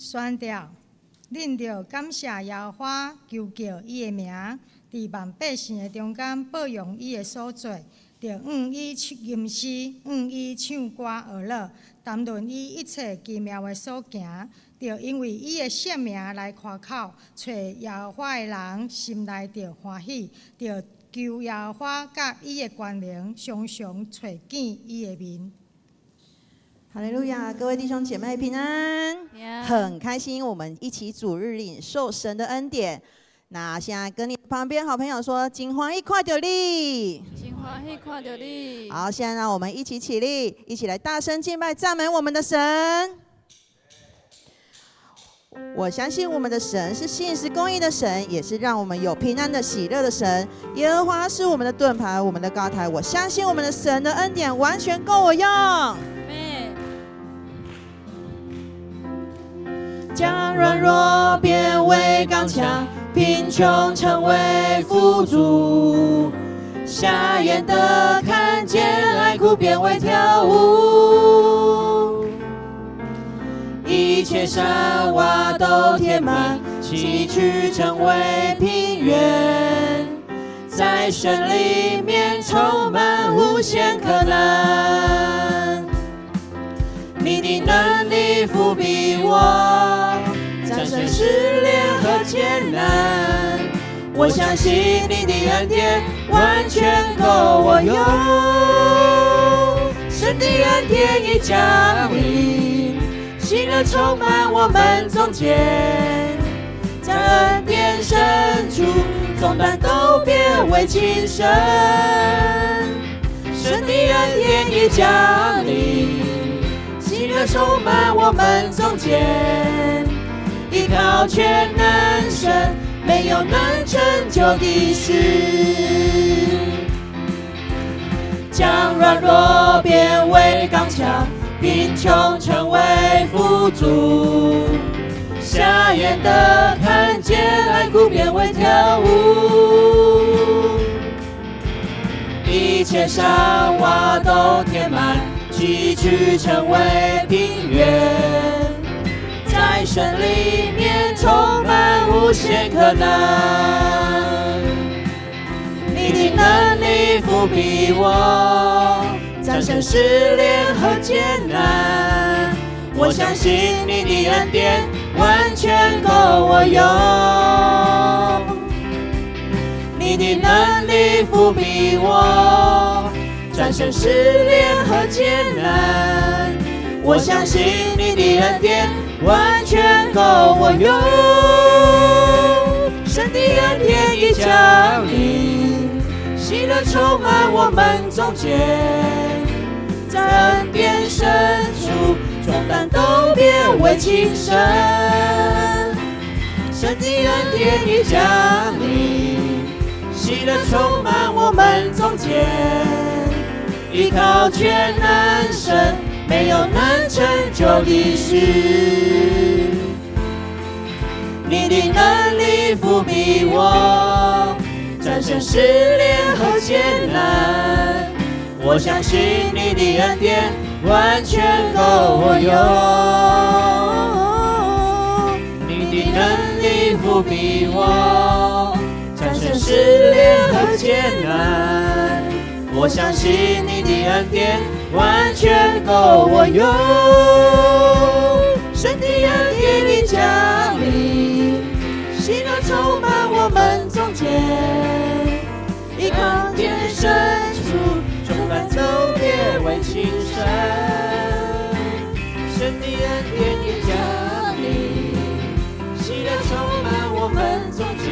宣調，恁著感謝耶和華，求告伊的名，佇萬百姓的中間報揚伊的所做，著向伊唱吟詩，向伊唱歌學樂，談論伊一切奇妙的所行，著因為伊的聖名來誇口，揣耶和華的人心內著歡喜，著求耶和華佮伊的權能，常常揣見伊的面。哈利路亞，各位弟兄姐妹平安，很開心我們一起主日領受神的恩典。那現在跟你旁邊好朋友說，真歡喜看著你，真歡喜看著你。好，現在讓我們一起起立，一起來大聲敬拜讚美我們的神。我相信我們的神是信實公義的神，也是讓我們有平安的喜樂的神。耶和華是我們的盾牌，我們的高台。我相信我們的神的恩典完全夠我用。們。將軟弱變為剛強，貧窮成為富足，瞎眼的看見，哀哭變為跳舞，一切山窪都填滿，崎嶇成為平原，在神裡面充滿無限可能。你的能力覆庇我，戰勝試煉和艱難。我相信你的恩典完全夠我用。神的恩典已降臨，喜樂充滿我們中間，在恩典深處，重擔都變為輕省。神的恩典已降臨，喜樂充滿我們中間，依靠全能神，沒有難成就的事。將軟弱變為剛強，貧窮成為富足，瞎眼的看見，哀哭變為跳舞，一切山窪都填滿，崎嶇成為平原，在神裡面充滿無限可能。你的能力覆庇我，戰勝試煉和艱難。我相信你的恩典完全夠我用。你的能力覆庇我，戰勝試煉和艱難。我相信你的恩典完全夠我用。神的恩典已降臨，喜樂充滿我們中間，在恩典深處，重擔都變為輕省。神的恩典已降臨，喜樂充滿我們中間，依靠全能神，沒有難成就的事。你的能力覆庇我，戰勝試煉和艱難。我相信你的恩典完全夠我用。你的能力覆庇我，戰勝試煉和艱難。我相信你的恩典完全夠我用。神的恩典已降臨，喜樂充滿我們中間，依靠天深處，重擔都變為輕省。神的恩典已降臨，喜樂充滿我們中間，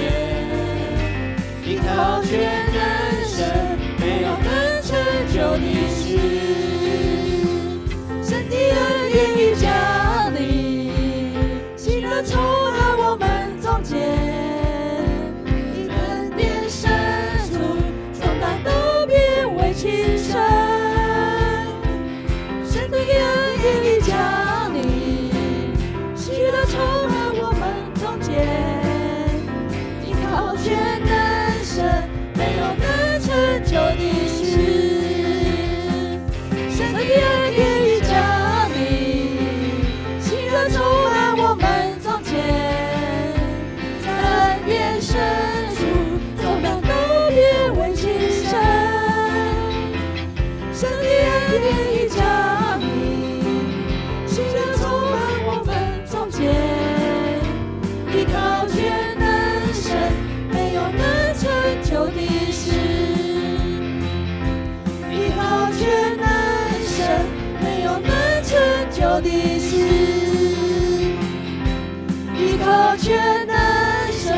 依靠全能神，沒有難成就的事。神的恩典已降臨，喜樂充滿我們中間，恩典深處，重擔都變為輕省。神的恩典已降臨，喜樂充滿我們中間，依靠全能神，沒有就的事，依靠全能神，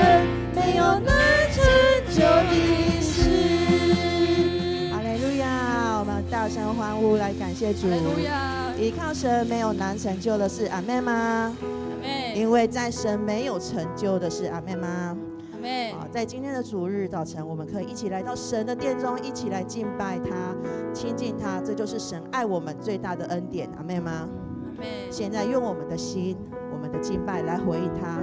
沒有難成就的事。哈利路亞！我們大聲歡呼來感謝主。哈利路亞。依靠神沒有難成就的事，阿們嗎？阿們。因為在神沒有成就的事，阿們嗎？阿們。好，在今天的主日早晨，我們可以一起來到神的殿中，一起來敬拜他、親近他，這就是神愛我們最大的恩典，阿們嗎？阿們。現在用我們的心、我們的敬拜來回應他。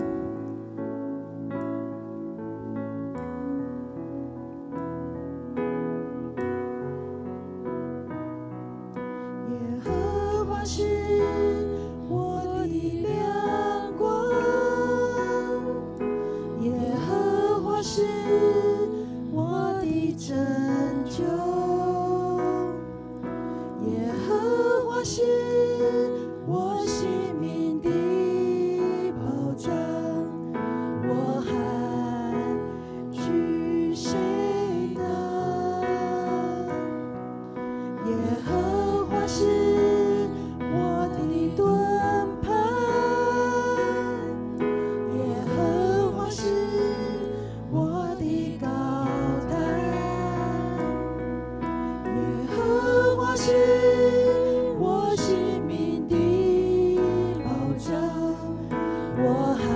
耶和華是我的亮光，耶和華是我的拯救，耶和華是我性命的保障，我還懼誰呢？耶和華是我的盾牌，耶和華是我的高台，耶和華是我性命的保障，我還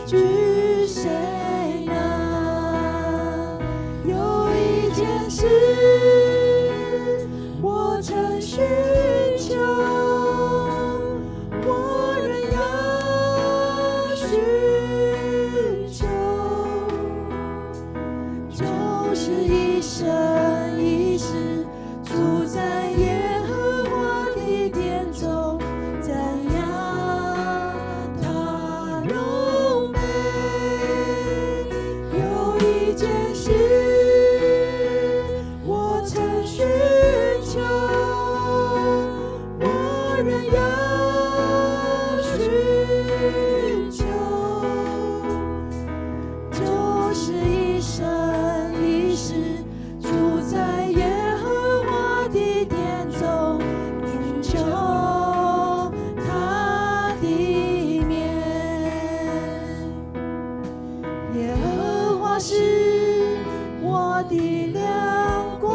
懼誰呢？有一件事我曾尋求，我仍要尋求，就是一生一世住在耶和華的殿中，瞻仰他榮美。有一件事我曾尋求，我仍要尋求，就是一生一世住在耶和華的殿中，尋求他的面。耶和華是我的亮光，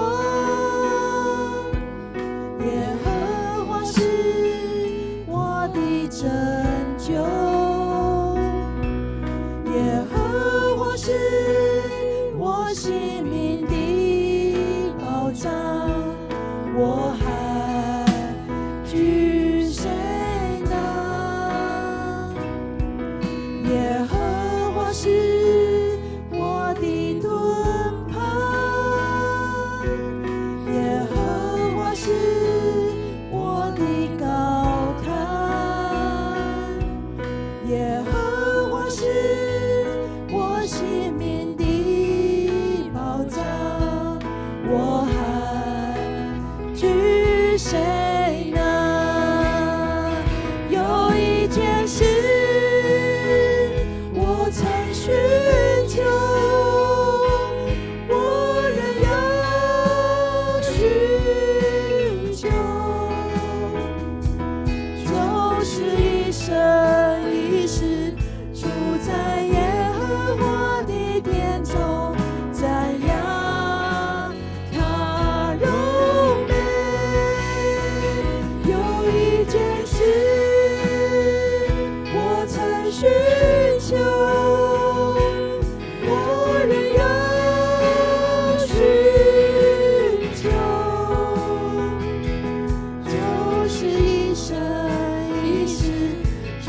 耶和華是我的拯救，耶和華是我性命的保障，我還懼誰呢？耶和華是我的盾牌，耶和華是我的高台，耶和華是我性命的保障，我還懼誰呢？有一件事我曾尋求，我仍要尋求，就是一生一世住在耶和華的殿中，瞻仰他榮美。有一件事我曾尋求，我仍要尋求，就是一生一世住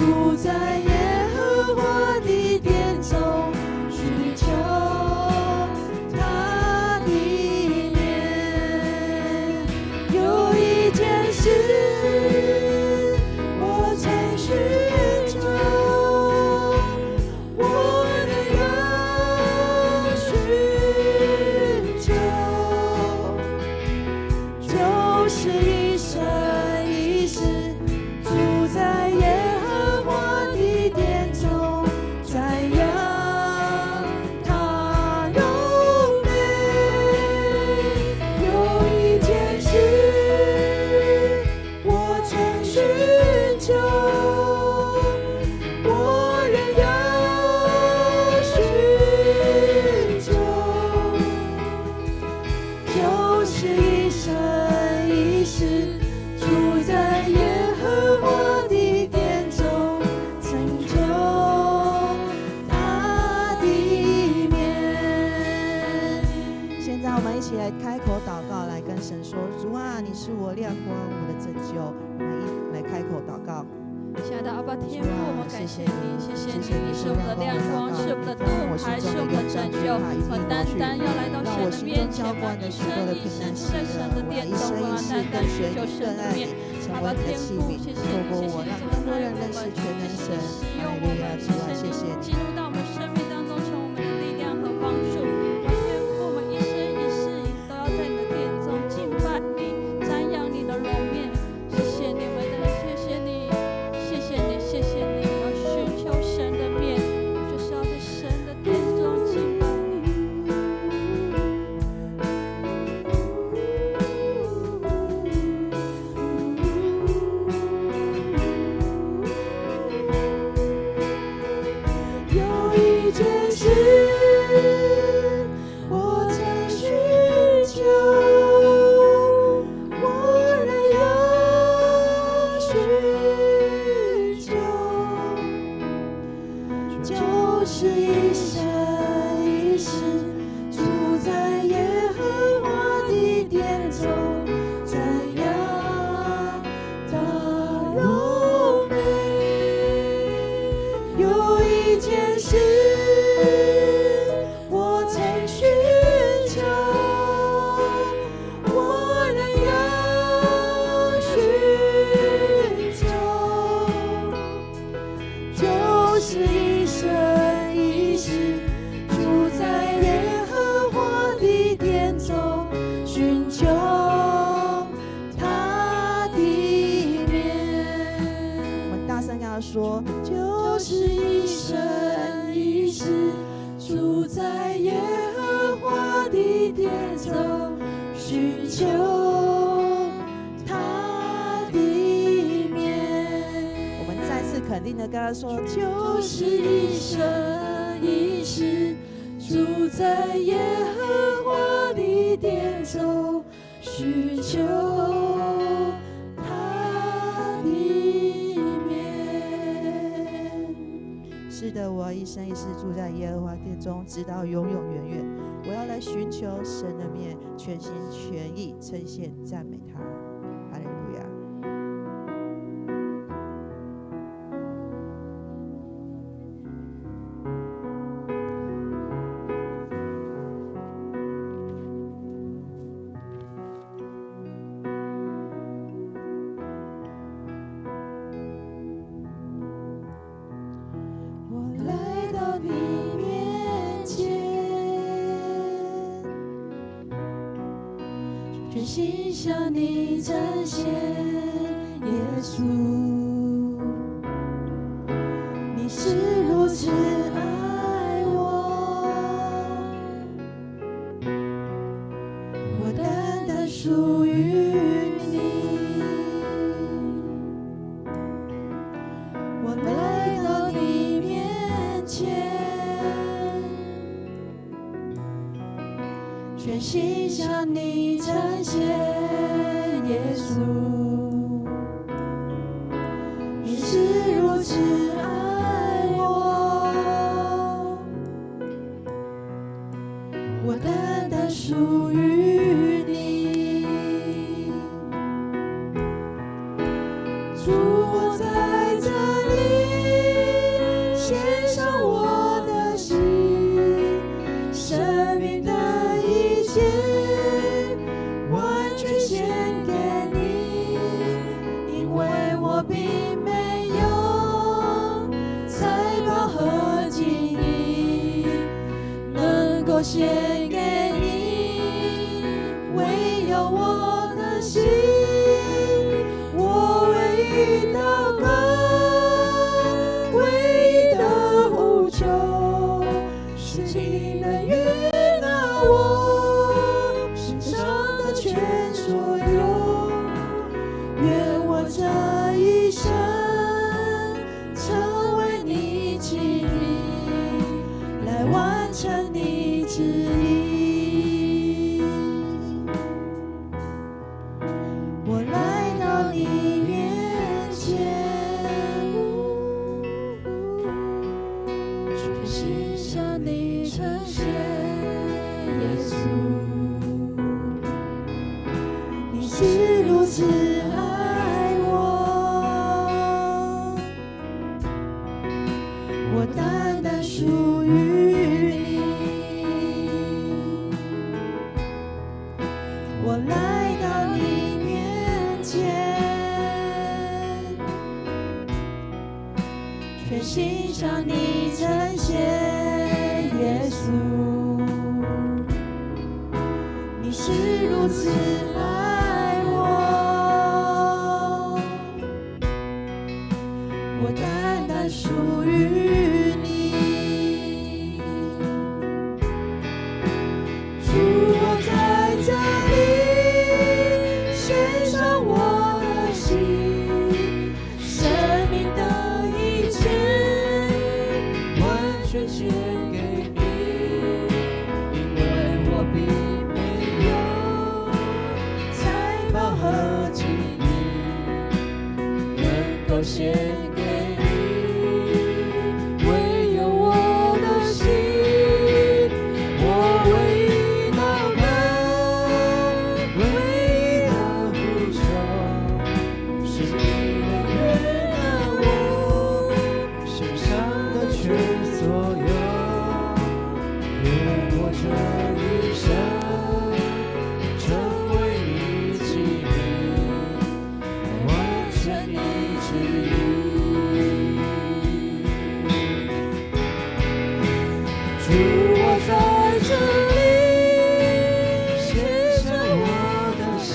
尋求，我仍要尋求，就是一生一世住在耶和華的殿中，尋求他的面。現在我們一起來開口禱告，來跟神說：主啊，你是我亮光，我的拯救。我們一來開口禱告。親愛的阿爸天父，我們感謝你，謝謝你，你是我們的亮光，是我們的盾牌，是我們的拯救。我單單要來到神的面前，我一生一世住在神的殿中，我要單單尋求神的面。阿爸天父，謝謝你，謝謝你這麼愛我們，謝謝你使用我們，謝謝你進入到我們生命當中，成為我們的力量和幫助。天父，我們一生一世都要在你的殿中敬拜你，瞻仰你的容面。謝謝你們的，謝謝你。謝謝你，謝謝你，我要尋求神的面，就是要在神的殿中敬拜你。有一件事我曾尋求，我仍要尋求，就是一生一世住在耶和華的殿中，瞻仰他榮美。有一件事我曾尋求，我仍要尋求，就是一生一世住在耶和華的殿中，尋求他的面。我們大聲跟他說，就是一生一世住在耶和華的殿中，尋求他的面。我們再次肯定的跟他說，就是一生一世住在耶和華的殿中，尋求他的面。是的，我要一生一世住在耶和華殿中，直到永永遠遠。我要來尋求神的面，全心全意稱謝讚美他。哈利路亞。我來到你面前，全心向你呈現，耶穌，你是如此愛我，我單單屬於你。我來到你面前，全心向你呈現，耶穌，你是如此愛我，我單單屬於你。主，我在這裡，獻上我的心，生命的一切完全獻給你，因為我並沒有財寶和金銀能夠獻給你，唯有我的心，我為你禱告。全心向你呈獻，耶穌，你是如此愛我，我單單屬於你。主，我在這裡，獻上我的心，生命的一切完全獻給你，因為我並沒有財寶和金銀能夠獻給你，唯有我的心，我唯一禱告，唯一的呼求，是你能悅納我獻上的全所有，願我這一生成為你器皿，來完成你旨意。主，我在這裡，獻上我的心，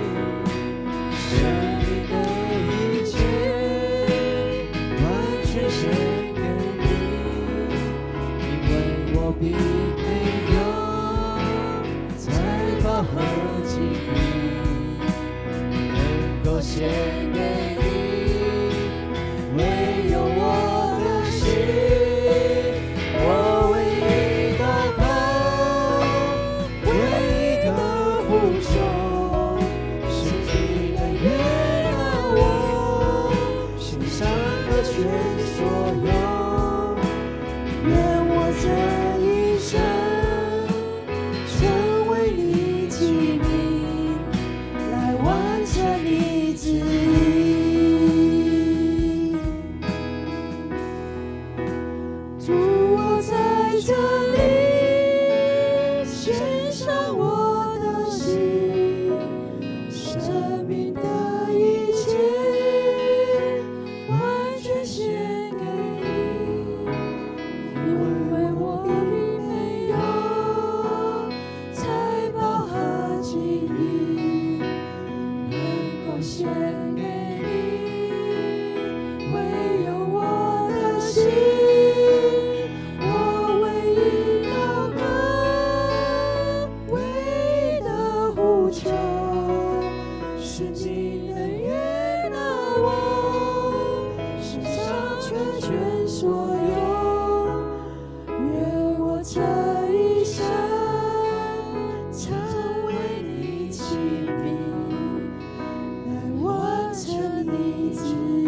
生命的一切完全獻給你，因為我並沒有財寶和金銀能夠獻給你，唯有我的心，我唯一禱告，唯一的呼求，是你能悅納我獻上的全所有，願我這一生成為你器皿，來完成你旨意。主，我在這裡，獻上我的心，生命的一切完全獻給你，因為我並沒有財寶和金銀能夠獻給你，唯有我的心，我唯一禱告，唯一的呼求，是你能悅納我獻上全所有，願我這一生成為你器皿，來完成你旨意。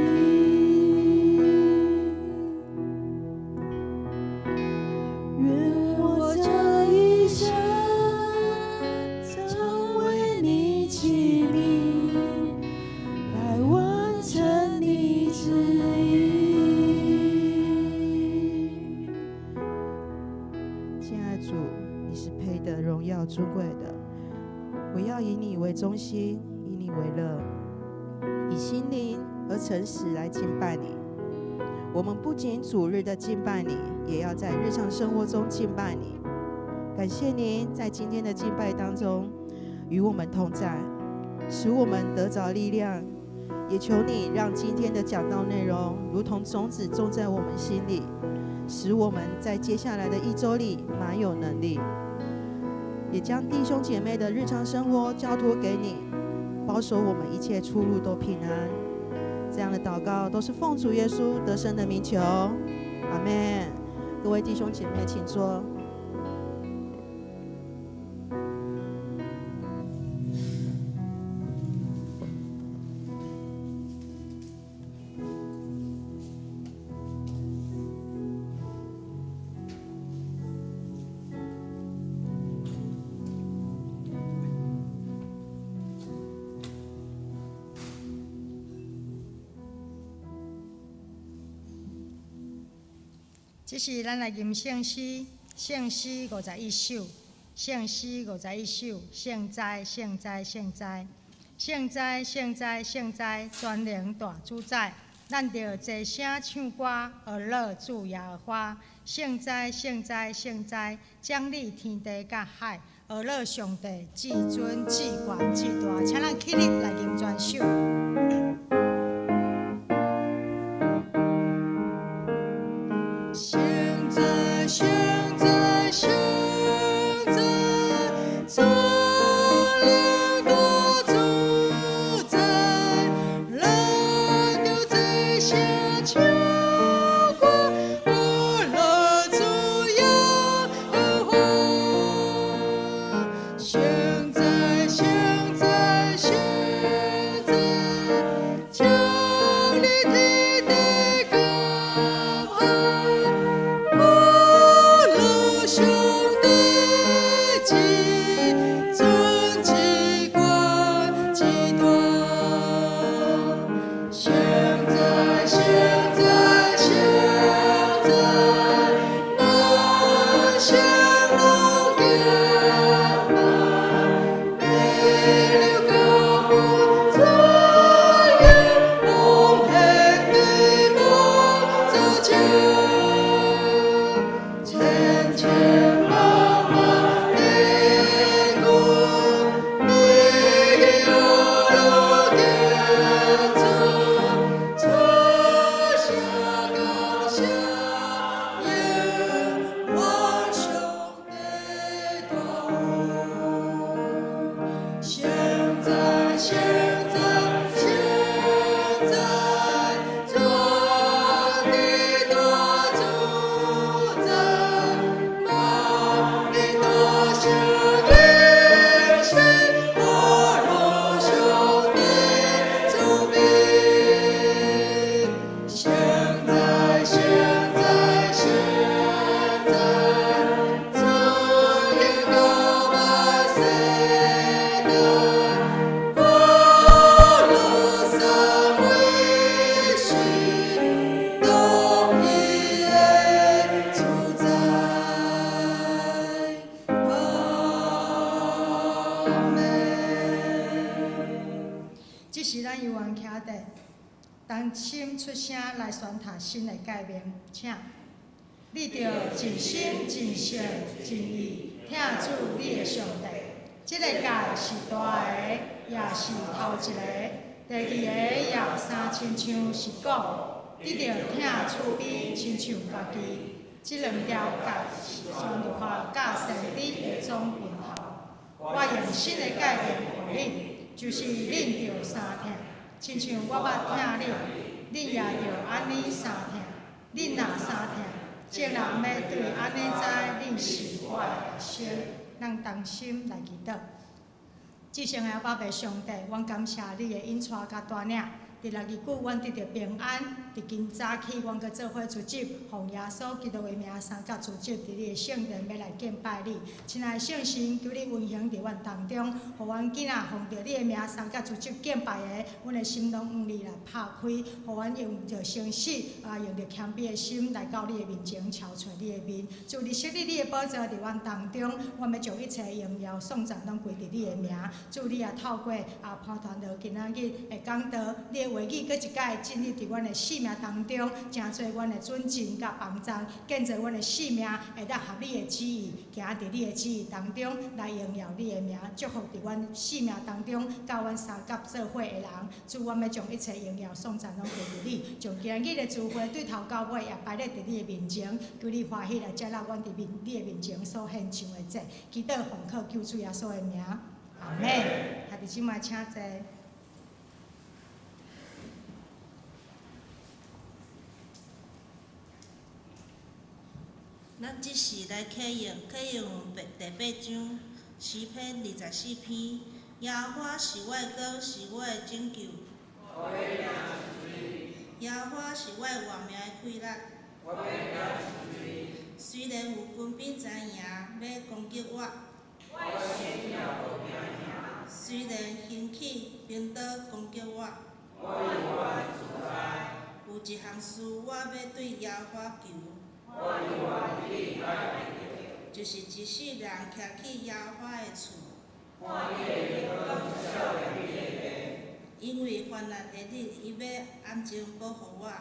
願我這一生成為你器皿，來完成你旨意。親愛的主，你是配得榮耀尊貴的。我要以你為中心，以你為樂，以心靈和誠實來敬拜你。我們不僅主日的敬拜你，也要在日常生活中敬拜你。感謝您在今天的敬拜當中與我們同在，使我們得着力量。也求你讓今天的講道內容如同種子種在我們心裡，使我們在接下來的一周裡滿有能力。也將弟兄姐妹的日常生活交託給你，保守我們一切出入都平安。這樣的禱告都是奉主耶穌得勝的名求，阿們。各位弟兄姐妹，請坐。這是咱來吟聖詩，聖詩51首，聖詩51首，聖哉，聖哉，聖哉，聖哉，聖哉，聖哉，全能大主宰，咱著齊聲唱歌，呵咾主耶和華，聖哉聖哉聖哉，掌理天地佮海，呵咾上帝至尊至懸至大，請咱起立來吟全首。聖哉聖哉聖哉，眾靈大主宰，咱著齊聲唱歌，呵咾主耶和華。聖哉聖哉聖哉，掌理天地佮海，呵咾上帝至尊至懸至大。聖哉聖哉聖哉，萬象攏敬拜，美麗高滿尊嚴，奉獻的寶座前，千千萬萬的軍，美麗敬主，齊聲感謝耶和華上帝大有。聖哉聖哉聖哉，全地大主宰，萬民大聲應聲，呵咾上帝主柄。聖哉聖哉聖哉，尊榮高萬世代，呵咾三位神，獨一的主宰。阿們。這時咱猶原徛佇，同心出聲來宣讀新的誡命，請。你著盡心、盡性、盡意疼主你的上帝。這个誡是大个，也是頭一个。第二个也相親像是講，你著疼厝邊親像家己。這兩條誡是全律法佮先知的總源頭。我用新的誡命予恁，就是恁著相疼，親像我捌疼恁，恁也著按呢相疼。恁若相疼，眾人欲對按呢知恁是我的學生。咱同心來祈禱。至聖的阿爸父上帝，阮感謝你的引帶佮帶領。佇六日久，阮得著平安。佇今早起，阮閣做伙出席，奉耶穌基督的名，三甲主席佇你的聖殿欲來敬拜你。親愛的聖神，求你運行佇阮當中，予阮囝仔奉著你的名三甲主席敬拜的，阮的心攏向你來拍開，予阮用著誠實啊，用著謙卑的心來到你的面前，朝揣你的面。主，你設立你的寶座佇阮當中，阮欲將一切榮耀頌讚攏歸佇你的名。主，你也透過啊潘傳道今仔日的講道，你的話語閣一擺進入佇阮的生命當中，成做阮的準繩佮幫助，建造阮的生命會當合你的旨意，行佇你的旨意當中來榮耀你的名，祝福佇阮生命當中，佮阮相佮做伙的人。主，阮欲將一切榮耀頌讚攏歸佇你，將今日的聚會對頭到尾也擺列佇你的面前，求你歡喜來接納阮佇面你的面前所獻上的祭，祈禱奉靠救主耶穌的名，阿們。兄弟姊妹請坐。咱這時來啟用啟用第八章詩篇24篇。耶和華是我的光，是我的拯救。耶和華是我的活命的氣力。雖然有軍兵知影欲攻擊我，雖然興起兵刀攻擊我，有一項事我欲對耶和華求，就是一世人徛去耶和華的厝，因為患難的日，伊欲安靜保護我。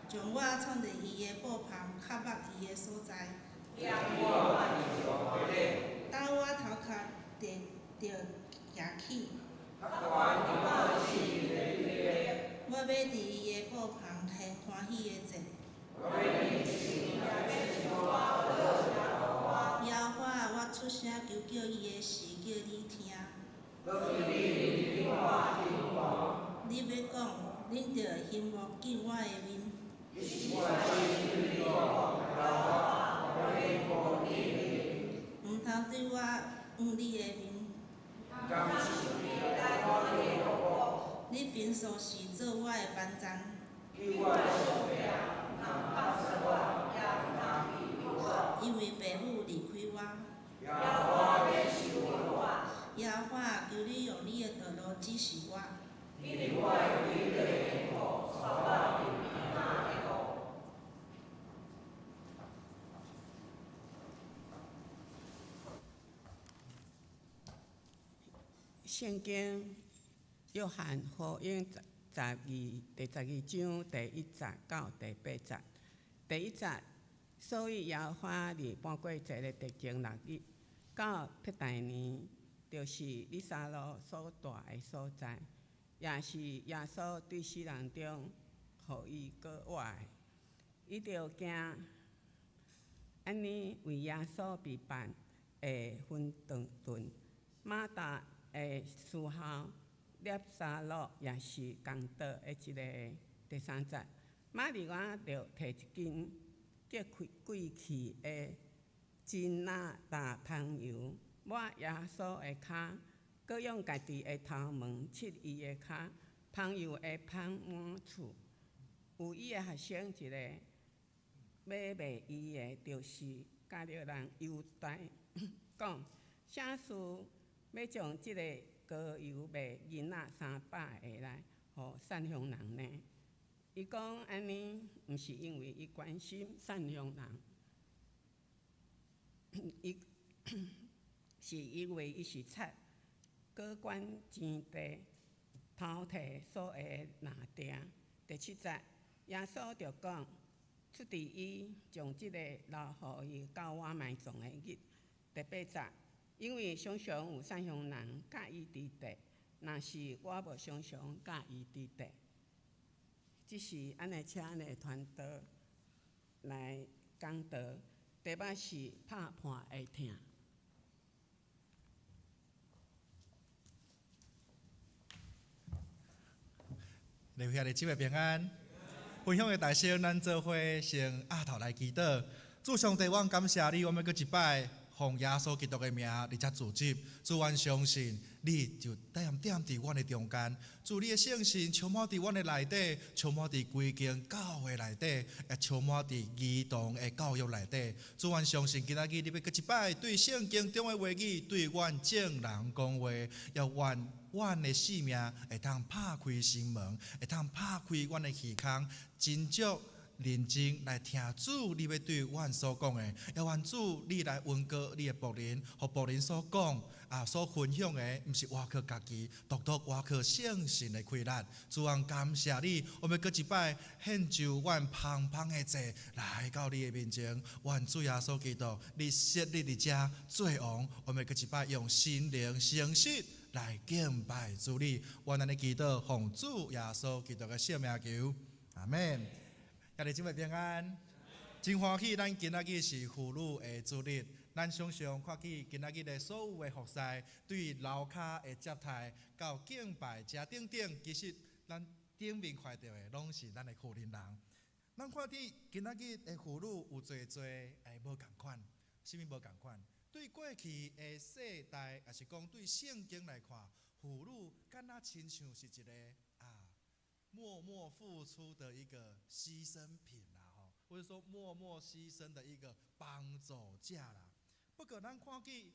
將我藏佇伊的布棚，較密伊的所在。當我頭殼著著舉起。我欲佇伊的布棚獻歡喜的祭。耶和華，我出聲求叫伊的時，叫你聽。你欲講，恁著會欣慕見我的面。毋通對我掩你的面。你平素時做我的幫贊。因為父母離開我。耶和華，求你用你的道路指示我。聖經約翰福音第12章第一節到第八節。第一節，所以耶和華佇半過節的特前六日，到伯大尼，就是利撒路所蹛的所在，也是耶穌對死人中予伊閣活的。伊就行按呢為耶穌備辦的薰頓。馬大的伺候拉撒路也是仝倒的一个。第三節，瑪利亞就提一斤極貴氣的真哪噠香油，抹耶穌的跤，閣用家己的頭毛拭伊的跤，香油會芳滿厝。有伊的學生一个欲賣伊的，就是加略人猶大，講啥事欲將這个膏油賣銀仔300个來，予散鄉人呢？伊講按呢，毋是因為伊關心散鄉人，伊是因為伊是賊，閣管錢袋，偷提所的拿定。第七節，耶穌就講：出佇伊將這个留予伊到我埋葬的日。第八節，因為常常有散鄉人佮伊佇地，若是我無常常佮伊佇地。這是按呢請的傳道來講道，題目是拍破的疼。弟兄姊妹平安，分享的大聲，咱做伙先阿頭來祈禱。主上帝，阮感謝你，我們閣一擺奉耶穌基督的名佇遮聚集。主，阮相信你就踮踮佇阮的中間。主，你的聖神充滿佇阮的內底，充滿佇規間教會內底，也充滿佇兒童的教育內底。主，阮相信今仔日你欲閣一擺對聖經中的話語對阮眾人講話，也願阮的性命會當拍開心門，會當拍開阮的耳孔，真足認真來聽主你欲對阮所講的，也願主你來恩膏你的僕人，予僕人所講啊所分享的，毋是倚靠家己，獨獨倚靠聖神的氣力。主啊，感謝你，我們閣一擺獻上阮芳芳的祭來到你的面前。願主耶穌基督，你設立佇遮做王，我們閣一擺用心靈誠實來敬拜主你。願咱的祈禱奉主耶穌基督的聖名求，阿們。兄弟姊妹平安，真歡喜，咱今仔日是婦女的主日。咱常常看見今仔日的所有的服侍，對樓跤的接待到敬拜者等等，其實咱頂面看著的攏是咱的婦人人。咱看見今仔日的婦女有濟濟會無仝款，啥物無仝款？對過去的世代，抑是講對聖經來看，婦女敢若親像是一個啊，默默付出的一個犧牲品啦，吼，或者說默默犧牲的一個幫助者啦。不過，咱看見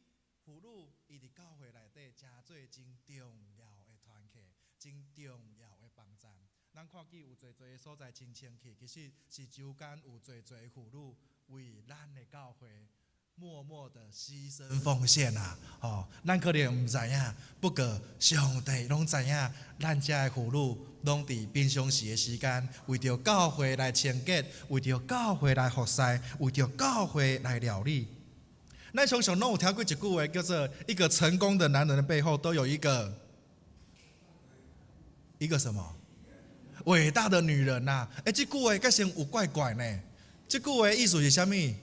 婦女伊佇教會內底，誠做真重要的團契，真重要的幫贊。咱看見有濟濟所在真清氣，其實是周間有濟濟婦女為咱的教會默默的犧牲奉獻啊！吼，咱可能毋知影，不過上帝攏知影，咱遮的婦女攏佇平常時的時間，為著教會來清潔，為著教會來服侍，為著教會來料理。咱常常攏有聽過一句話，叫做“一個成功的男人的背後，都有一個什麼偉大的女人吶”。欸，這句話閣成有怪怪呢？這句話意思是啥物？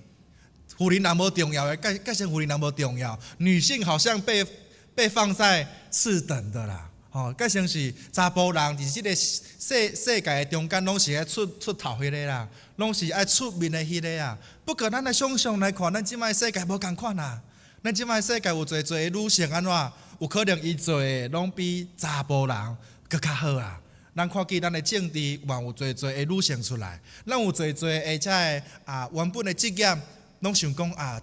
婦人人無重要的，閣成婦人人無重要，女性好像被放在次等的啦。吼，閣成是查埔人佇這個世界的中間，攏是愛出頭彼个啦，攏是愛出面的彼个啊。不過咱來想象來看，咱這擺世界無仝款啊。咱這擺世界有濟濟的女性按怎？有可能伊做的攏比查埔人閣較好啊。咱看見咱的政治嘛有濟濟的女性出來，咱有濟濟的這个啊原本的職業，攏想講啊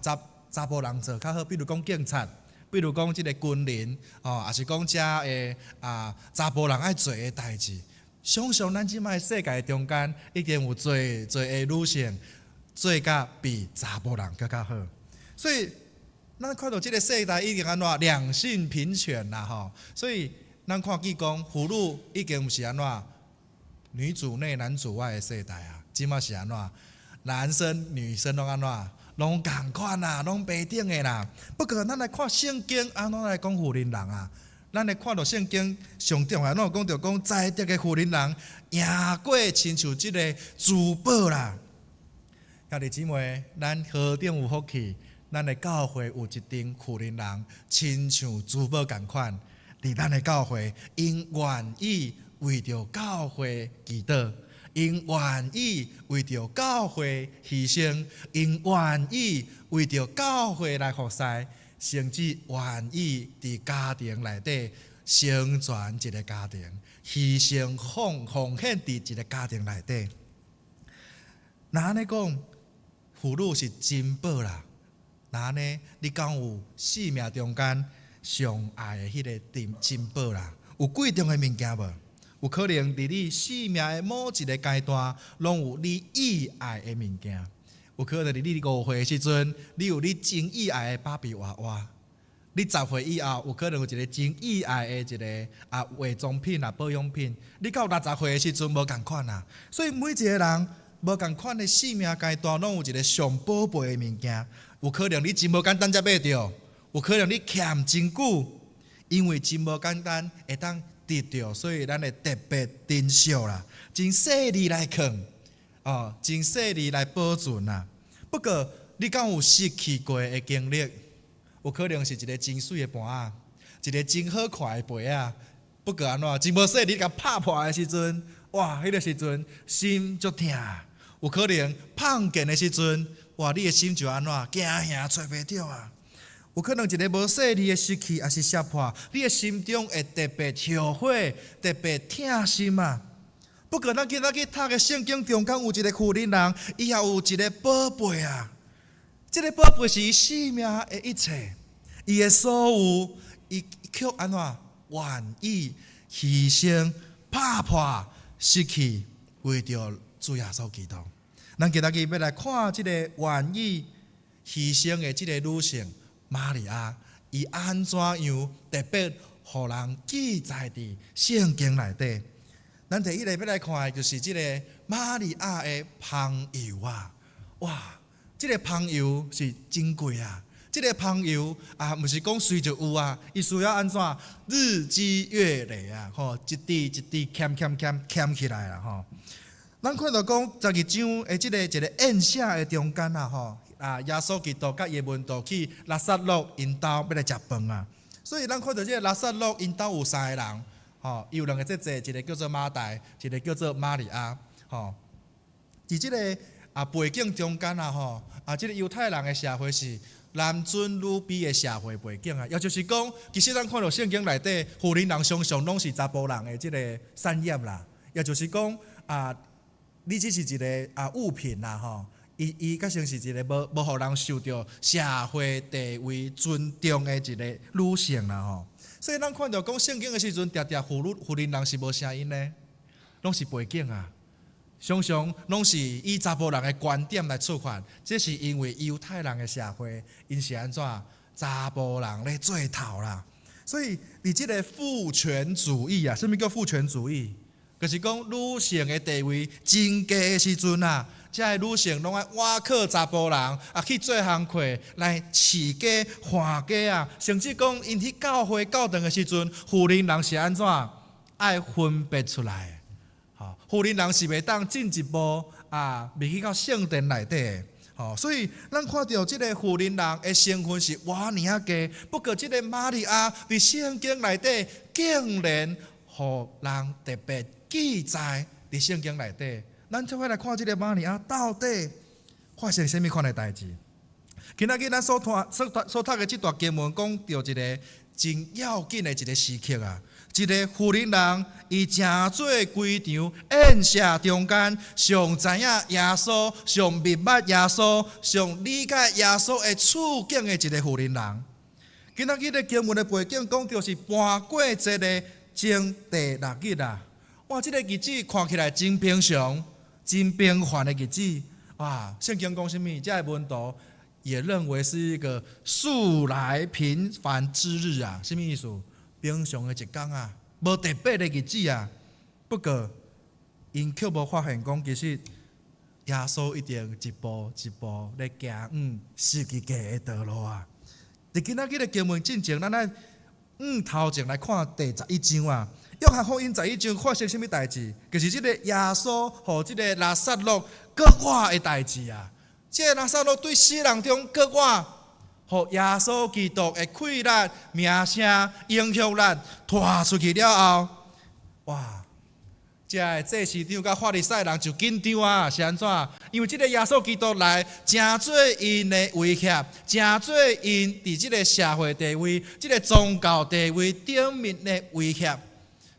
查埔人做較好，比如講警察，比如講這个軍人，吼，抑是講遮的啊查埔人愛做的代誌。想像咱這擺世界中間，已經有濟濟的女性做甲比查埔人閣較好，所以咱看著這个世代已經按怎兩性平權啦，吼，所以咱看見講婦女已經毋是按怎女主內男主外的世代啊，這擺是按怎男生女生攏按怎攏仝款啊，攏平等的啦。不過咱來看聖經按怎來講婦人人啊？咱來看著聖經上重要，咱有講著講才德的婦人人贏過親像這个珠寶啦。兄弟姊妹，咱何等有福氣！咱的教會有一陣婦人人，親像珠寶仝款，佇咱的教會，𪜶願意為著教會祈禱，𪜶願意為著教會犧牲，𪜶願意為著教會來服侍，甚至願意佇家庭內底成全一个家庭，犧牲奉獻佇一个家庭內底。若按呢講，婦女是珍寶啦。若按呢，你敢有生命中間上愛的彼个珍寶啦？有貴重的物件無？有可能佇你生命的某一个階段，攏有你意愛的物件。有可能佇你5歲的時陣，你有你真意愛的芭比娃娃；你10歲以後，有可能有一个真意愛的一个啊化妝品啊保養品。你到60歲的時陣無仝款啊。所以每一个人無仝款的生命階段，攏有一个上寶貝的物件。有可能你真無簡單才買著，有可能你欠真久，因為真無簡單會當得著，所以咱會特別珍惜啦，真細膩來囥，哦，真細膩來保存啦。不過，你敢有失去過的經歷？有可能是一个真媠的盤仔，一个真好看的杯仔。不過按怎，真無細膩共拍破的時陣，哇，彼个時陣心足疼。有可能碰見的時陣，哇，你的心就按怎驚嚇揣袂著啊！有可能一个無細膩的失去，抑是摔破，你的心中會特別後悔，特別疼心啊！不過，咱今仔去讀的聖經中間有一个婦人人，伊也有一个寶貝啊！這个寶貝是伊生命的一切，伊的所有，伊卻按怎願意犧牲、拍破、失去，為著主耶穌基督。咱今仔日欲來看這个願意犧牲的這个女性瑪利亞，伊按怎樣特別予人記載佇聖經內底。咱第一个欲來看的就是這个瑪利亞的香油啊！哇，這个香油是珍貴啊！這个香油啊，毋是講隨就有啊，伊需要按怎日積月累啊，吼，一滴一滴儉儉儉儉起來啦，吼。咱看著講12章的這个一个宴席的中間啊，吼，啊，耶穌基督佮伊的門徒去拉撒路𪜶兜欲來食飯啊，所以咱看著這个拉撒路𪜶兜有三个人，吼，伊有兩个姐姐，一个叫做馬大，一个叫做瑪利亞，吼。佇這个啊背景中間啊，吼，啊，這个猶太人的社會是男尊女卑的社會背景啊，也就是講，其實咱看著聖經內底，婦人人常常攏是查埔人的這个產業啦，也就是講啊，你只是一个啊物品啦，吼，伊閣成是一个無予人受著社會地位尊重的一个女性啦，吼。所以咱看著講聖經的時陣，定定婦人人是無聲音的，攏是背景啊。常常攏是以查埔人的觀點來出發，這是因為猶太人的社會，𪜶是按怎查埔人咧做頭啦，所以佇這个父權主義啊，啥物叫父權主義？就是講女性的地位真低的時陣啊，這个女性攏愛倚靠查埔人啊去做工課來飼家看家啊，甚至講𪜶去教會教堂的時陣，婦人人是按怎愛分別出來。吼，婦人人是袂當進一步啊，入去到聖殿內底的。吼，所以咱看著這个婦人人的身份是偌爾仔低，不過這个瑪利亞佇聖經內底竟然予人特別記載佇聖經內底。咱做伙來看這个瑪利亞到底發生啥物款的代誌。今仔日咱所讀所所讀的這段經文，講著一个真要緊的一个時刻啊！一個婦人人，伊成做規場宴席中間，上知影耶穌、上明白耶穌、上理解耶穌的處境的一個婦人人。今仔日的經文的背景講著是盤過節的前第六日啊！哇，這個日子看起來真平常、真平凡的日子。哇，聖經講啥物？這个門徒也認為是一個素來平凡之日啊！啥物意思？平常的一工啊，無特別的日子啊。不過，𪜶卻無發現講，其實耶穌一定一步一步咧行往十字架的道路啊。佇今仔日的經文進前，咱來往頭前來看第11章啊。約翰福音十一章發生啥物代誌？就是這个耶穌予這个拉撒路復活的代誌啊。這个拉撒路對死人中復活，予耶穌基督的氣力、名聲、影響力拖出去了後，哇！這个祭司長佮法利賽人就緊張啊，是按怎？因為這个耶穌基督來，成做𪜶的威脅，成做𪜶佇這个社會地位、這个宗教地位頂面的威脅，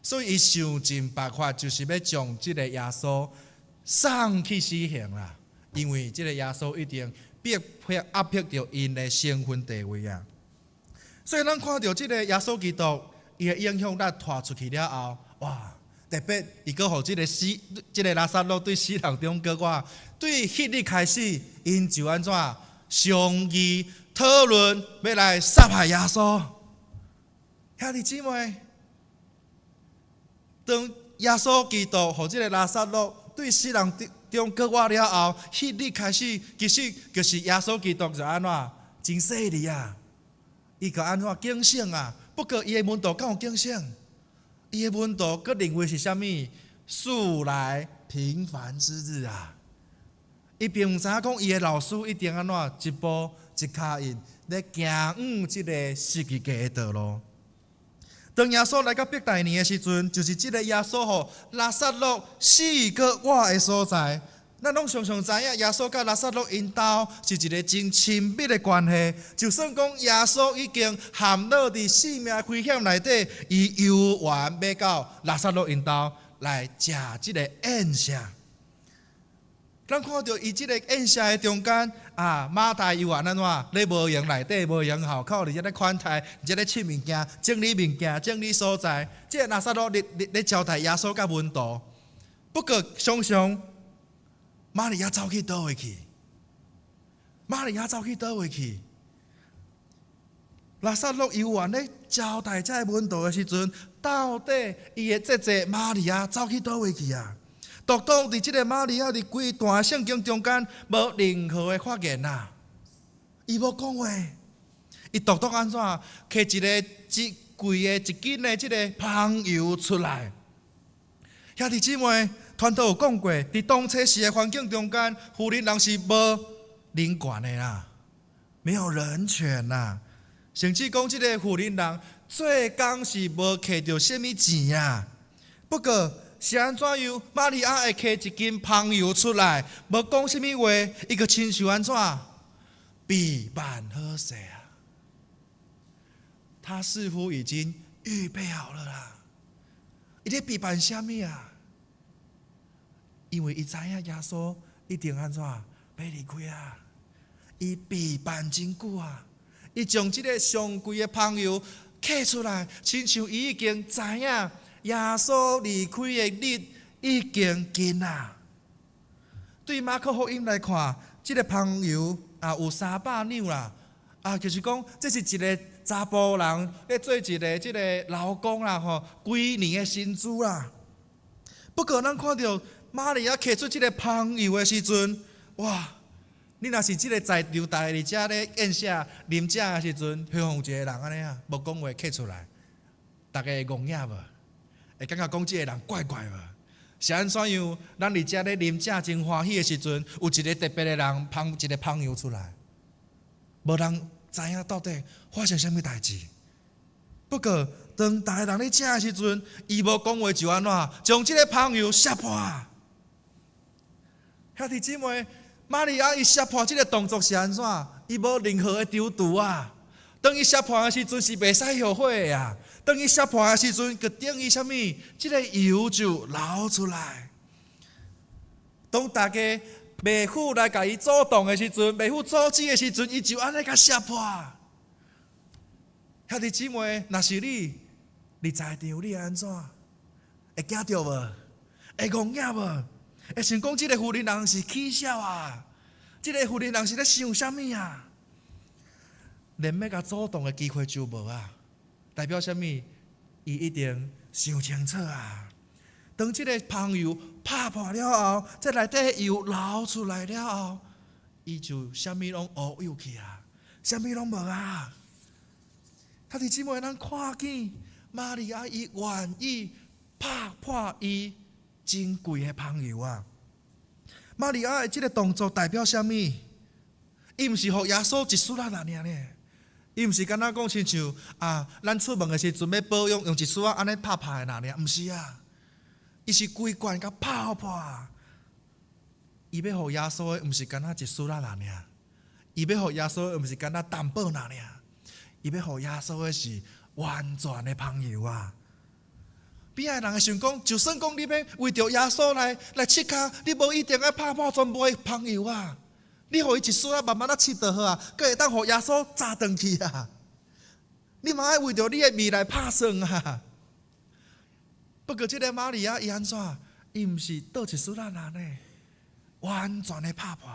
所以伊想盡辦法，就是欲將這个耶穌送去死刑啦。因為這个耶穌一定逼迫壓迫著𪜶的身份地位啊。所以咱看著這个耶穌基督，伊的影響力拖出去了後，哇！特別伊閣予這个死，這个拉撒路對死人中復活，對彼日開始，𪜶就按怎商議討論，欲來殺害耶穌。兄弟姊妹，當耶穌基督予這个拉撒路對死人中復活了後，彼日開始，其實就是耶穌基督就按怎真細膩啊！伊閣按怎警醒啊？不過伊的門徒敢有警醒？伊的門徒閣認為是啥物？素來平凡之日啊！伊並毋知影講伊的老師一定按怎一步一跤印咧行往這个十字架的道路。當耶穌來到伯大尼的時陣，就是這个耶穌予拉撒路死閣活的所在。咱攏常常知影，耶穌佮拉撒路𪜶兜是一个真親密的關係。就算講耶穌已經陷落佇性命危險內底，伊猶原欲到拉撒路𪜶兜來食這个宴席。咱看著伊這个宴席的中間，啊，馬大猶原按怎咧無閒內底，無閒號口佇遮咧款待，佇遮咧拭物件、整理物件、整理所在。這个拉撒路咧咧咧招待耶穌佮門徒。不過，常常瑪利亞走去佗位去？瑪利亞走去佗位去？拉撒路猶原咧招待這个門徒的時陣，到底伊的姐姐瑪利亞走去佗位去啊？獨獨佇這个瑪利亞佇規段聖經中間無任何的發言啊！伊無講話，伊獨獨按怎？提一个一貴的一斤的這个香油出來。兄弟姊妹，傳道有講過，佇當初時的環境中間，婦人人是無人權的啦，沒有人權啦。甚至講這个婦人人做工是無摕著啥物錢啊。不過是按怎樣？瑪利亞會提一斤香油出來，無講啥物話，伊閣親像按怎備辦好勢啊？他似乎已經預備好了啦。伊咧備辦啥物啊？因為伊知影耶穌一定按怎欲離開啊！伊備辦真久啊！伊將這个上貴的香油揢出來，親像伊已經知影耶穌離開的日已經近啊！對馬可福音來看，這个香油啊有300兩啦，啊，就是講這是一个查埔人咧做一个這个勞工啦吼，規年的薪資啦。不過咱看著瑪利亞提出這个香油的時陣，哇！你若是這个在場逐家佇遮咧宴席啉食的時陣，彼方有一個人按呢啊，無講話提出來，逐家會戇影無？會感覺講這个人怪怪無？是按怎樣？咱佇遮咧啉食真歡喜的時陣，有一个特別的人捧一个香油出來，無人知影到底發生啥物代誌。不過當逐家人咧食的時陣，伊無講話就按怎，將這个香油摔破。兄弟姊妹，瑪利亞伊摔破這个動作是按怎？伊無任何的躊躇啊！當伊摔破的時陣是袂使後悔的啊！當伊摔破的時陣，就等於啥物？這个油就流出來。當大家袂赴來共伊阻擋的時陣，袂赴阻止的時陣，伊就按呢共摔破。兄弟姊妹，若是你，你在場你會按怎？會驚著無？會戇影無？會想講這个婦人人是起痟啊？這个婦人人是咧想啥物啊？連欲共阻擋的機會就無啊！代表啥物？伊一定想清楚啊！當這个香油拍破了後，這內底油流出來了後，伊就啥物攏烏有去啊！啥物攏無啊！兄弟姊妹，咱看見瑪利亞伊願意拍破伊珍貴的香油啊！瑪利亞的這个動作代表啥物？伊毋是予耶穌一絲仔爾呢？伊毋是敢若講親像啊，咱出門的時陣欲保養，用一絲仔按呢拍拍的爾，毋是啊！伊是規罐共拍破。伊欲予耶穌的，毋是敢若一絲仔爾，伊欲予耶穌的，毋是敢若淡薄爾，伊欲予耶穌的是完全的香油啊！邊仔的人會想講，就算講你欲為著耶穌來拭跤，你無一定愛拍破全部的香油啊！你予伊一絲仔慢慢仔拭就好啊，閣會當予耶穌紮轉去啊！你嘛愛為著你的未來拍算啊！不過這个瑪利亞伊按怎？伊毋是倒一絲仔爾呢，完全的拍破。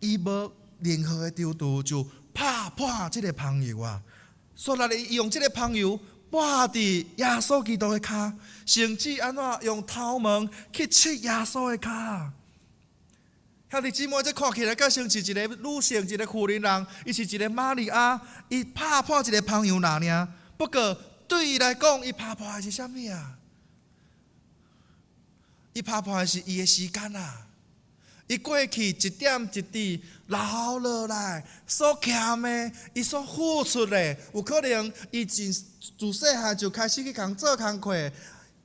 伊無任何的躊躇就拍破這个香油啊！煞來伊用這个香油抹佇耶穌基督的跤，甚至按怎用頭毛去拭耶穌的跤。兄弟姊妹，這看起來敢像是一个女性，一个婦人人，伊是一个瑪利亞，伊拍破一个香油爾爾。不過對伊來講，伊拍破的是啥物啊？伊拍破的是伊的時間啊！伊過去一點一滴留落來，所欠的，伊所付出的，有可能伊自自細漢就開始去共做工課，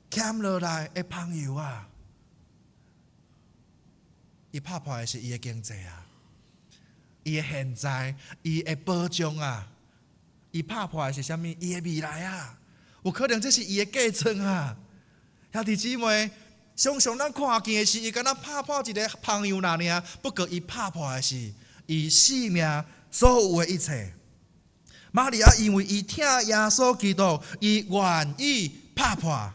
欠落來的香油啊！伊拍破的是伊的經濟啊，伊的現在，伊的保障啊，伊拍破的是啥物？伊的未來啊，有可能這是伊的計算啊。兄弟姊妹，常常咱看見的是伊敢若拍破一个香油爾爾，不過伊拍破的是伊性命所有的一切。瑪利亞因為伊疼耶穌基督，伊願意拍破。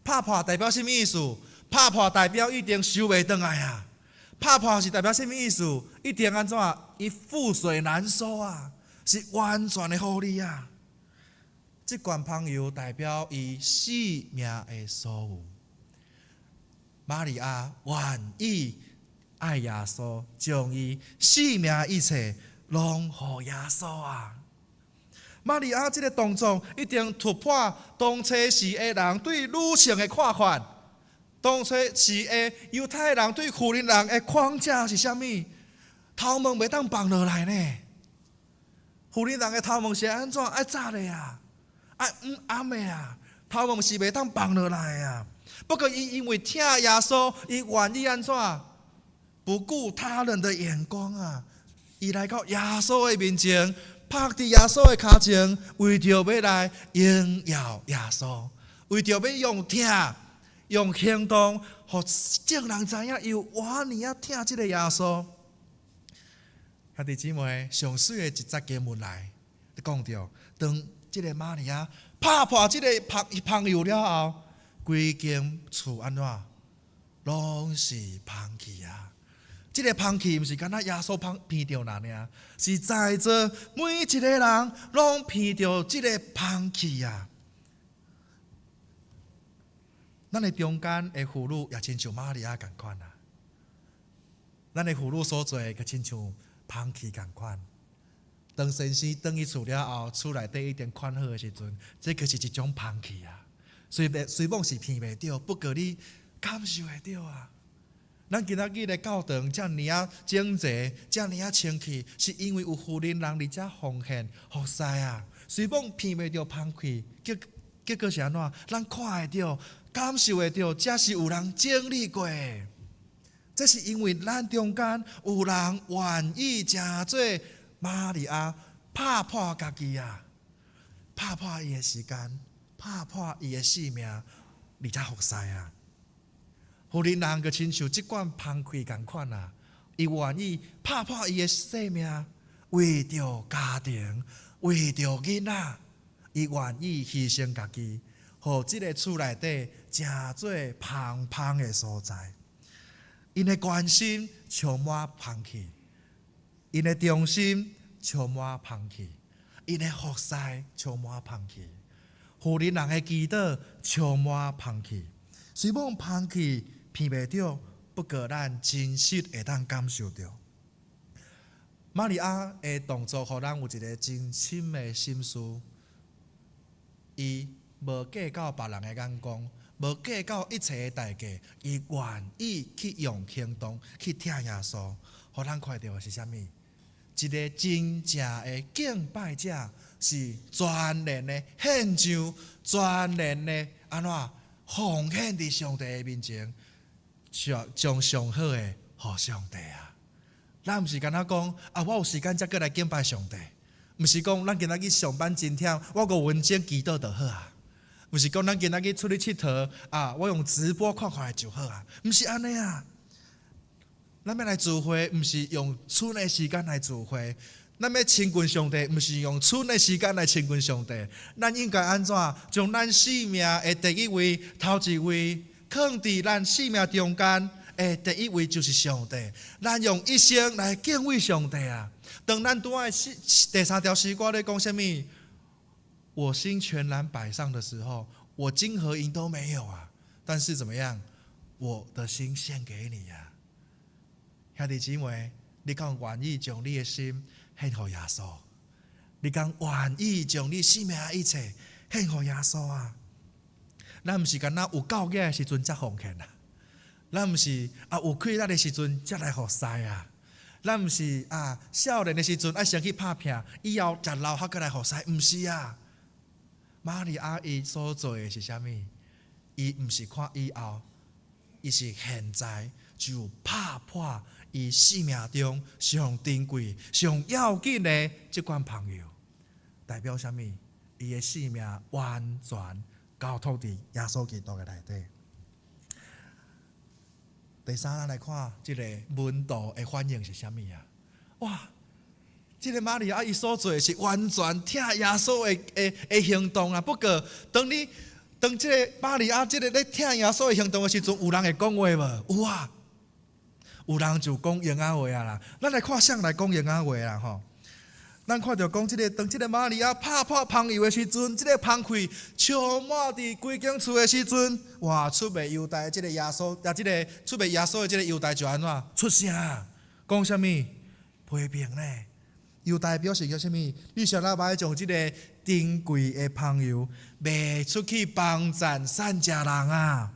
拍破代表啥物意思？拍破代表一定收袂轉來啊！拍破是代表啥物意思？一定按怎？伊覆水難收啊！是完全的予你啊！這罐香油代表伊性命的所有。瑪利亞願意愛耶穌，將伊性命一切攏予耶穌啊！瑪利亞這个動作一定突破當初時的人對女性的看法。當初時的猶太人對婦人人的框架是啥物？頭毛袂當放落來呢？婦人人的頭毛是按怎？愛紮的啊，愛掩掩的啊，頭毛是袂當放落來啊。不過伊因為疼耶穌，伊願意按怎？不顧他人的眼光啊！伊來到耶穌的面前，拍佇耶穌的跤前，為著欲來榮耀耶穌，為著欲用疼、用行動，予眾人知影伊有偌爾仔疼這个耶穌。兄弟姊妹，上媠的一節經文來，講著，當這个瑪利亞拍破這个香油了後，規間厝按怎？攏是芳氣啊！這个芳氣毋是干焦耶穌芳鼻著爾爾，是在座每一个人攏鼻著這个芳氣啊！咱的中間的婦女也親像瑪利亞仝款啊！咱的婦女所做的，閣親像芳氣仝款。當先生轉去厝了後，厝內底已經款好的時陣，這閣是一種芳氣啊！雖袂雖罔是鼻袂著，不過你感受會著啊！咱今仔日的教堂遮爾仔整齊，遮爾仔清氣，是因為有婦人人佇遮奉獻服侍啊！雖罔鼻袂著芳氣，結結果是按怎？咱看會著，感受會著，這是有人整理過的。這是因為咱中間有人願意成做瑪利亞，拍破家己啊，拍破伊的時間，拍破伊的性命，佇遮服侍啊！婦人人閣親像這罐芳氣仝款啊，伊願意拍破伊的性命，為著家庭，為著囡仔，伊願意犧牲家己，予這个厝內底成做芳芳的所在。𪜶的關心充滿芳氣，𪜶的忠心充滿芳氣，𪜶的服侍充滿芳氣，婦人人的祈禱充滿芳氣。雖罔芳氣鼻袂著，不過咱真實會當感受著。瑪利亞的動作，予咱有一个真深的省思。伊無計較別人的眼光，無計較一切的代價，伊願意去用行動去疼耶穌，予咱看著的是啥物？一个真正的敬拜者是全然的獻上，全然的按怎奉獻佇上帝的面前，將將上好的予上帝啊！咱毋是干焦講啊，我有時間才閣來敬拜上帝，毋是講咱今仔日上班真忝，我5分鐘祈禱就好啊。毋是講咱今仔日出去𨑨迌啊，我用直播看看就好啊，毋是按呢啊。咱欲來聚會，毋是用賰的時間來聚會；咱欲親近上帝，毋是用賰的時間來親近上帝。咱應該按怎？將咱生命的第一位、頭一位，囥佇咱生命中間的第一位就是上帝。咱用一生來敬畏上帝啊！當咱拄仔第三條詩歌咧講啥物？我心全然擺上的時候，我金和銀都沒有啊，但是怎麼樣？我的心獻給你呀，兄弟姊妹，你敢願意將你的心獻予耶穌？你敢願意將你生命的一切獻予耶穌啊？咱毋是干焦有夠額的時陣才奉獻啊，咱毋是啊有氣力的時陣才來服侍啊，咱毋是啊少年的時陣愛先去拍拚，以後食老還閣來服侍，毋是啊。瑪利亞伊所做的是啥物？伊毋是看以後，伊是現在就拍破伊生命中上珍貴、上要緊的這罐香油，代表啥物？伊的生命完全交託佇耶穌基督的內底。第三，咱來看這个門徒的反應是啥物啊？哇！這个瑪利亞伊所做的是完全疼耶穌的的的行動啊！不過，當你當這个瑪利亞這个咧疼耶穌的行動的時陣，有人會講話無？有啊，有人就講閒仔話啊啦。咱來看誰來講閒仔話啦吼。咱看著講這个當這个瑪利亞拍破香油的時陣，這个芳氣充滿佇規間厝的時陣，哇！出賣猶大這个耶穌，啊，這个出賣耶穌的這个猶大就按怎出聲，講啥物？批評咧。猶大表示叫啥物？你啥物欲將這个珍貴的香油賣出去幫贊散食人啊！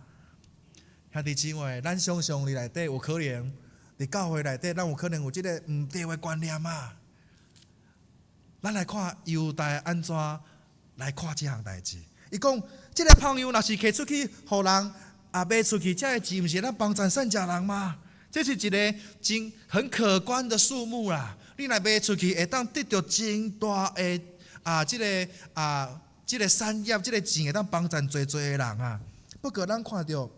兄弟姊妹，咱想像佇內底有可能，佇教會內底，咱有可能有這个毋對的觀念啊！咱來看猶大按怎來看這項代誌。伊講，這个香油若是提出去，予人啊賣出去，這个錢毋是咱幫贊散食人嗎？這是一个真很可觀的數目啦！你若賣出去，會當得著真大的啊，這个啊，這个產業，這个錢會當幫贊濟濟的人啊。不過咱看著，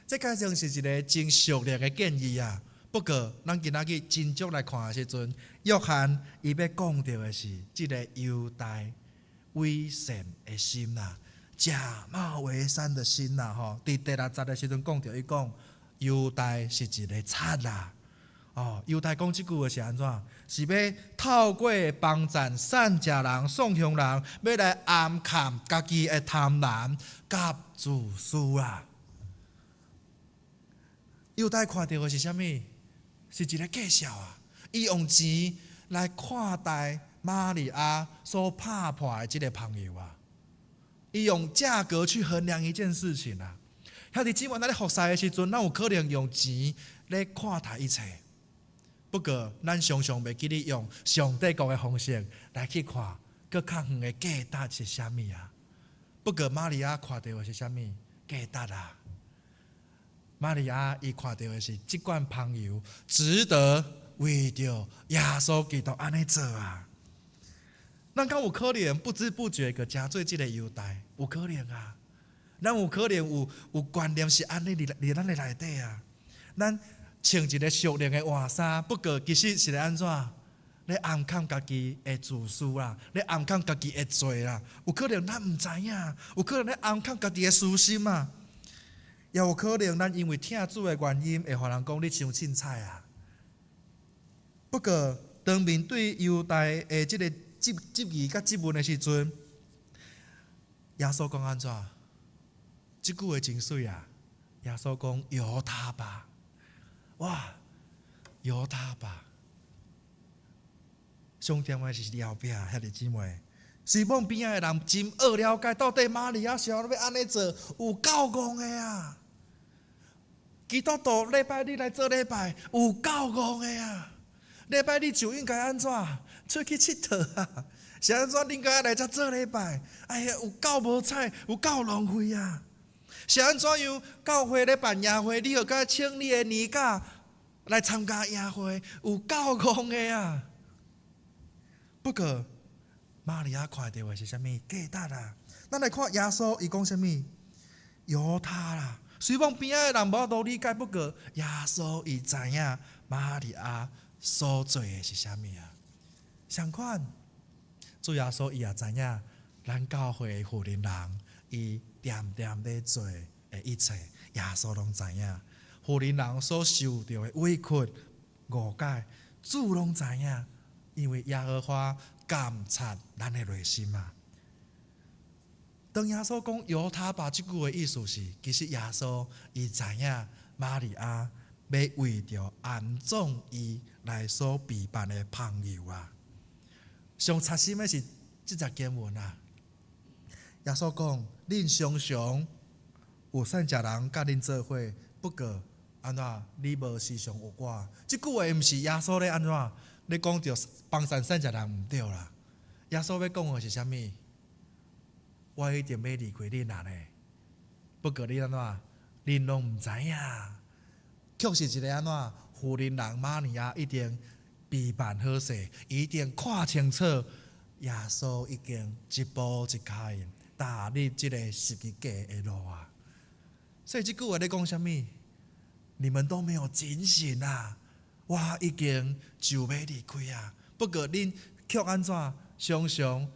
這敢像是一个真俗麗的建議啊。不過咱今仔日真正來看的時陣，約翰伊欲講著的是這个猶大偽善的心啦，假冒為善的心啦，吼。佇第六節的時陣講著，伊講猶大是一个賊啦！哦，猶大講這句話是按怎？是欲透過幫贊散食人、送香人，欲來掩崁家己的貪婪佮自私啦。猶大看著的是啥物？是一个計數啊！伊用錢來看待瑪利亞所拍破的這个香油啊！伊用價格去衡量一件事情啊！兄弟姊妹，咱咧服侍的時陣，咱有可能用錢咧看待一切。不過，咱常常袂記得用上帝國的方式來去看，閣較遠的價值是啥物啊？不過，瑪利亞看著的是啥物價值啊？瑪利亞伊看著的是這罐香油值得為著耶穌基督按呢做啊！咱敢有可能不知不覺閣成做這个猶大？有可能啊！咱有可能有觀念是按呢佇咱的內底啊！咱穿一个屬靈的外衫，不過其實是咧按怎？咧掩崁家己的自私啦，咧掩崁家己的罪啦。有可能咱毋知影，有可能咧掩崁家己的私心啊，也有可能咱因為疼主的原因，會予人講你傷凊彩啊。不過當面對猶大的這个質疑佮質問的時陣，耶穌講按怎？這句話真媠啊！耶穌講由他吧，哇，由他吧。上重要的是後壁兄弟姊妹，雖罔邊仔的人真愛了解，到底瑪利亞是按怎欲按呢做，有夠戇的啊！基督徒禮拜日來做禮拜，有夠戇的啊！禮拜日就應該按怎？出去𨑨迌啊！是按怎？恁該來遮做禮拜？哎呀，有夠無彩，有夠浪費啊！是按怎樣？教會咧辦營會，你又該請你的年假來參加營會，有夠戇的啊！不過，瑪利亞看著的是啥物價值啊？咱來看耶穌，伊講啥物？由他啦。雖罔邊仔的人無法度理解，不過耶穌伊知影瑪利亞所做的是啥物啊？相款，主耶穌伊也知影咱教會的婦人人，伊恬恬咧做的一切，耶穌攏知影。婦人人所受著的委屈、誤解，主攏知影，因為耶和華監察咱的內心啊。當耶穌講由他吧這句話意思是，其實耶穌伊知影瑪利亞欲為著安葬伊來所備辦的香油啊。上扎心的是這節經文啊。耶穌講：恁常常有散食人佮恁做伙，不過按怎你無時常有我？這句話毋是耶穌咧按怎？咧講著幫贊散食人毋對啦。耶穌欲講的是啥物？我一定欲離開恁啊呢。不過你按怎？恁攏毋知影。卻是一个按怎？婦人人瑪利亞一定備辦好勢，一定看清楚，耶穌已經一步一跤印踏入這个十字架的路啊。所以這句話咧講啥物？你們都沒有警醒啊！我已經就欲離開啊。不過恁卻按怎？常常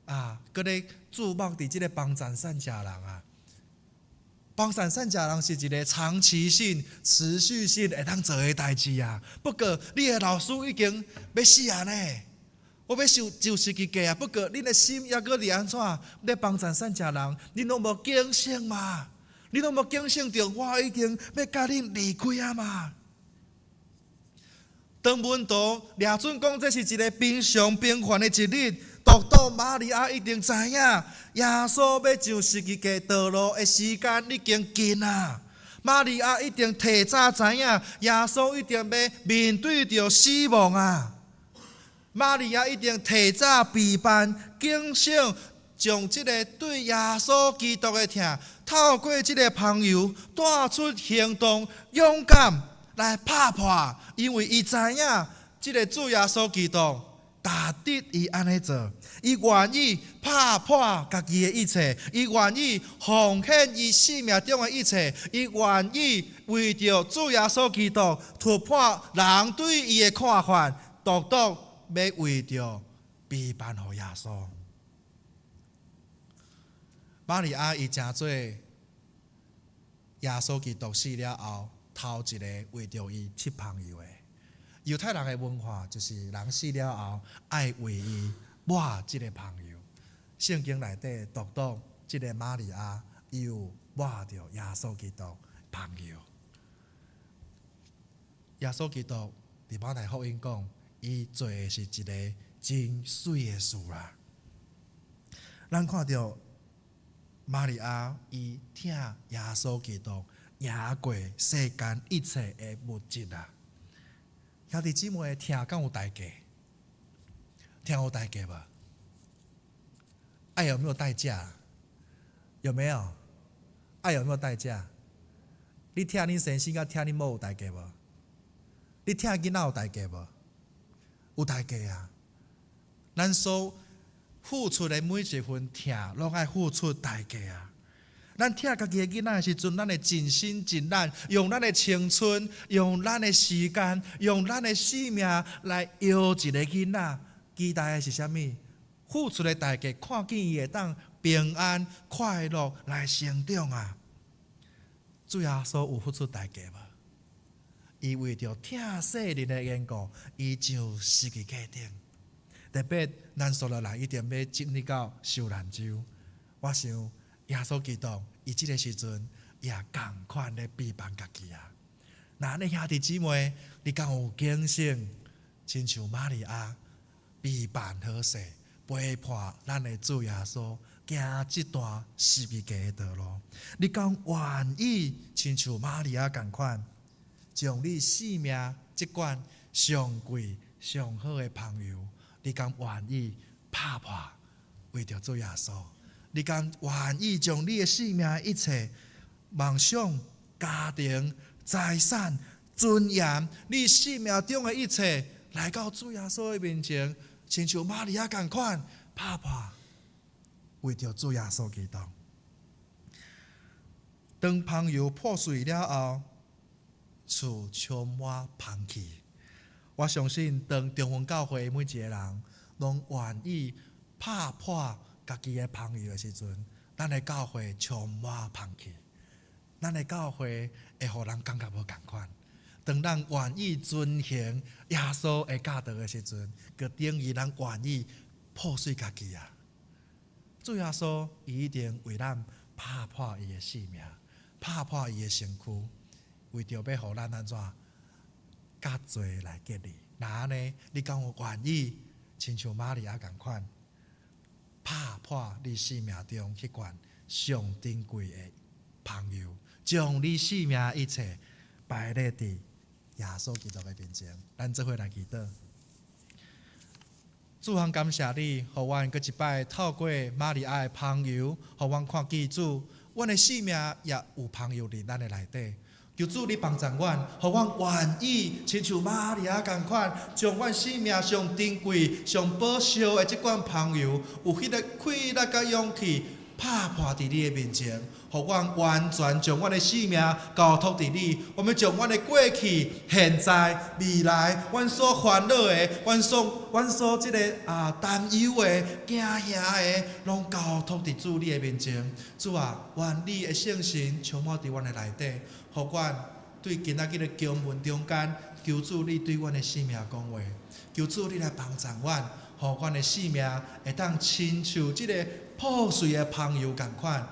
啊，閣咧注目佇這个幫贊散食人啊。幫贊散食人是一个長期性、持續性會當做的代誌啊。不過你的老師已經欲死啊呢，我欲受上十字架啊。不過恁的心猶閣佇按怎？咧幫贊散食人，恁攏無警醒嗎？你攏無警醒著，我已經欲佮恁離開啊嘛？當門徒掠準講，這是一个平常平凡的一日，獨獨瑪利亞一定知影，耶穌欲上十字架道路的時間已經近啊！瑪利亞一定提早知影，耶穌一定欲面對著死亡啊！瑪利亞一定提早備辦警醒，將這个對耶穌基督的疼，透過這个香油帶出行動，勇敢來拍破，因為伊知影這个主耶穌基督值得伊按呢做，伊願意拍破家己的一切，伊願意奉獻伊生命中的一切，伊願意為著主耶穌基督突破人對伊的看法，獨獨欲為著備辦予耶穌。瑪利亞伊成做耶穌基督死了後，頭一个為著伊拭香油的。猶太人的文化就是人死了後，愛為伊抹這个香油。聖經內底獨獨這个瑪利亞，伊有抹著耶穌基督香油。耶穌基督佇馬太福音講，伊做的是一个真媠的事啦。咱看著瑪利亞，伊疼耶穌基督，贏過世間一切的物質啊！兄弟姊妹，疼敢有代價？疼有代價無？愛有沒有代價？有沒有？愛有沒有代價？你疼恁先生佮疼恁某有代價無？你疼囡仔有代價無？有代價啊！咱所付出的每一份疼，攏愛付出代價啊！咱疼家己的囡仔的時陣，咱會盡心盡力，用咱的青春，用咱的時間，用咱的性命來養一个囡仔。期待的是啥物？付出的代價，看見伊會當平安快樂來成長啊！主耶穌有付出代價無？伊為著疼世人的緣故，伊上十字架頂。特別咱紲落來一定欲進入到受難週，我想耶穌基督伊這个時陣也仝款咧陪伴家己啊。若按呢兄弟姊妹，你敢有警醒，親像瑪利亞陪伴好勢，陪伴咱的主耶穌行這段十字架的道路？你敢願意親像瑪利亞仝款，將你性命這款上貴上好的香油，你敢願意拍破為著主耶穌？你敢願意將你的性命一切夢想、家庭、財產、尊嚴，你生命中的一切，來到主耶穌的面前，親像瑪利亞仝款拍破，為著主耶穌基督。當香油破碎了後，厝充滿香氣。我相信，當中雲教會每一個人攏願意拍破家己的香油的時陣，咱的教會充滿香氣，咱的教會會予人感覺無仝款。當咱願意遵行耶穌的教導的時陣，就等於咱願意破碎家己啊！主耶穌伊一定為咱拍破伊的性命，拍破伊的身軀，為著欲予咱按怎較濟來結義。若按呢，你敢有願意親像瑪利亞仝款，拍破你生命中彼罐上珍貴的香油，將你生命一切擺咧佇耶穌基督的面前，咱做伙來祈禱。主，阮感謝你，予阮閣一擺透過瑪利亞的香油，予阮看見主，阮的生命也有香油佇咱的內底。求主你幫助阮，予阮願意親像瑪利亞仝款，將阮生命上珍貴、上寶惜的這罐香油，有彼个氣力佮勇氣，拍破佇你的面前，予阮完全將阮的生命交託佇你。我欲將阮的過去、現在、未來，阮所煩惱的，阮所這个擔憂的、驚嚇的，攏交託佇主你的面前。主啊，願你的聖神充滿佇阮的內底，予阮對今仔日的經文中間，求主你對阮的生命講話，求主你來幫助阮，予阮的生命會當親像這个破碎的香油仝款，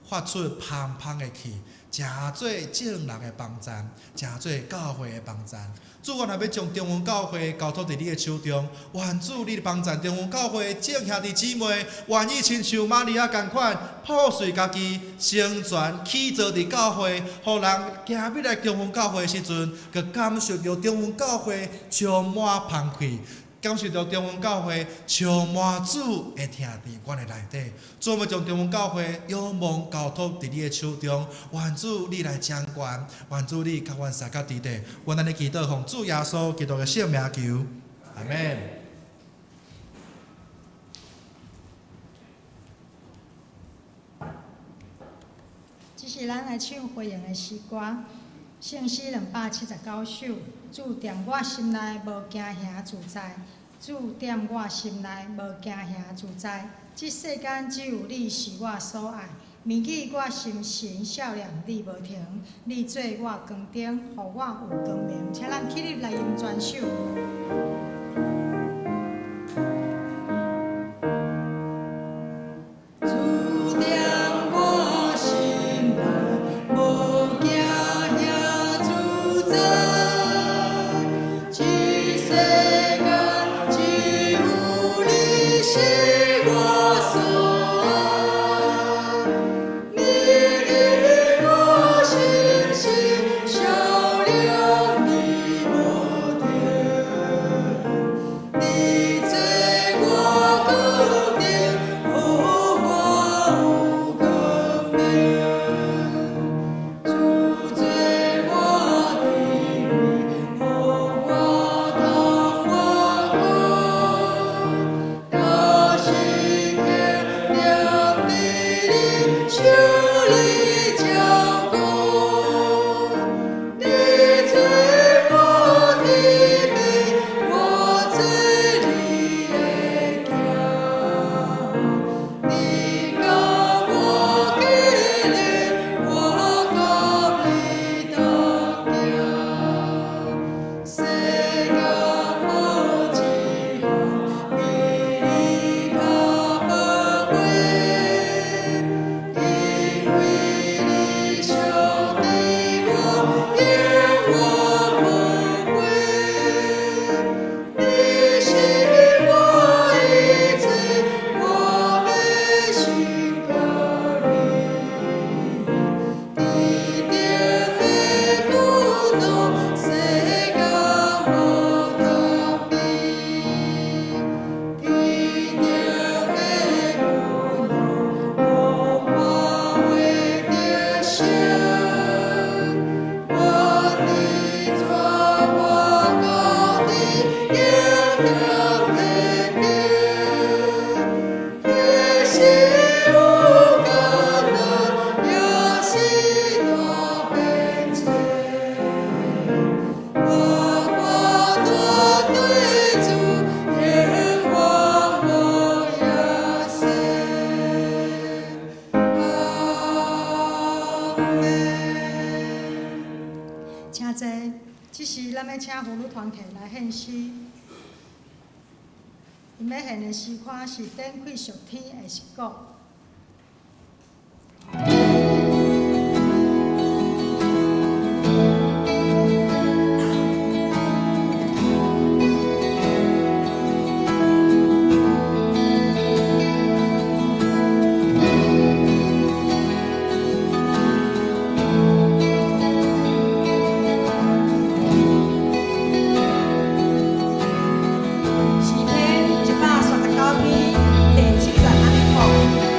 發出芳芳的氣，成做眾人的幫贊，成做教會的幫贊。主，我若欲將中雲教會交託佇你的手中，願主你幫贊中雲教會眾兄弟姊妹，願意親像瑪利亞仝款破碎家己，成全起造佇教會，予人行入來中雲教會的時陣，閣感受著中雲教會充滿芳氣。感受著中雲教會充滿主的疼佇阮的內底，主，我欲將中雲教會仰望交託佇你的手中，願主你來掌權，願主你共阮相佮佇底，阮按呢祈禱奉主耶穌基督的聖名求，阿們。這是咱來唱回應的詩歌，聖詩279首。主踮我心內無驚嚇自在，主踮我心內無驚嚇自在。這世間只有你是我所愛，免去我心神數念你無停，你做我光燈，予我有光明。請咱起立來吟全首。主踮我心內，無驚遐自在。這世間只有你是我所愛，美麗我心神數念你無停，你做我光燈，予我有光明。主做我智慧，予我通活過。若時刻念佇你，受你照顧。你做我天命，我做你的囝。你共我結連，我佮你同行。世間無一項比你較寶貴，因為你相對我，永遠無悔。你是我一切，我欲信靠你。地頂的苦惱，世間無通比。天頂的苦惱，予我會得勝。願你帶我到底，永遠天頂。彼時有艱難，也是大變遷。我決斷對主，永遠無耶穌。阿們。請坐，這時咱欲請婦女團體來獻詩。𪜶欲獻的詩歌是《展開屬天的翅膀》。詩篇139篇第七節按呢講。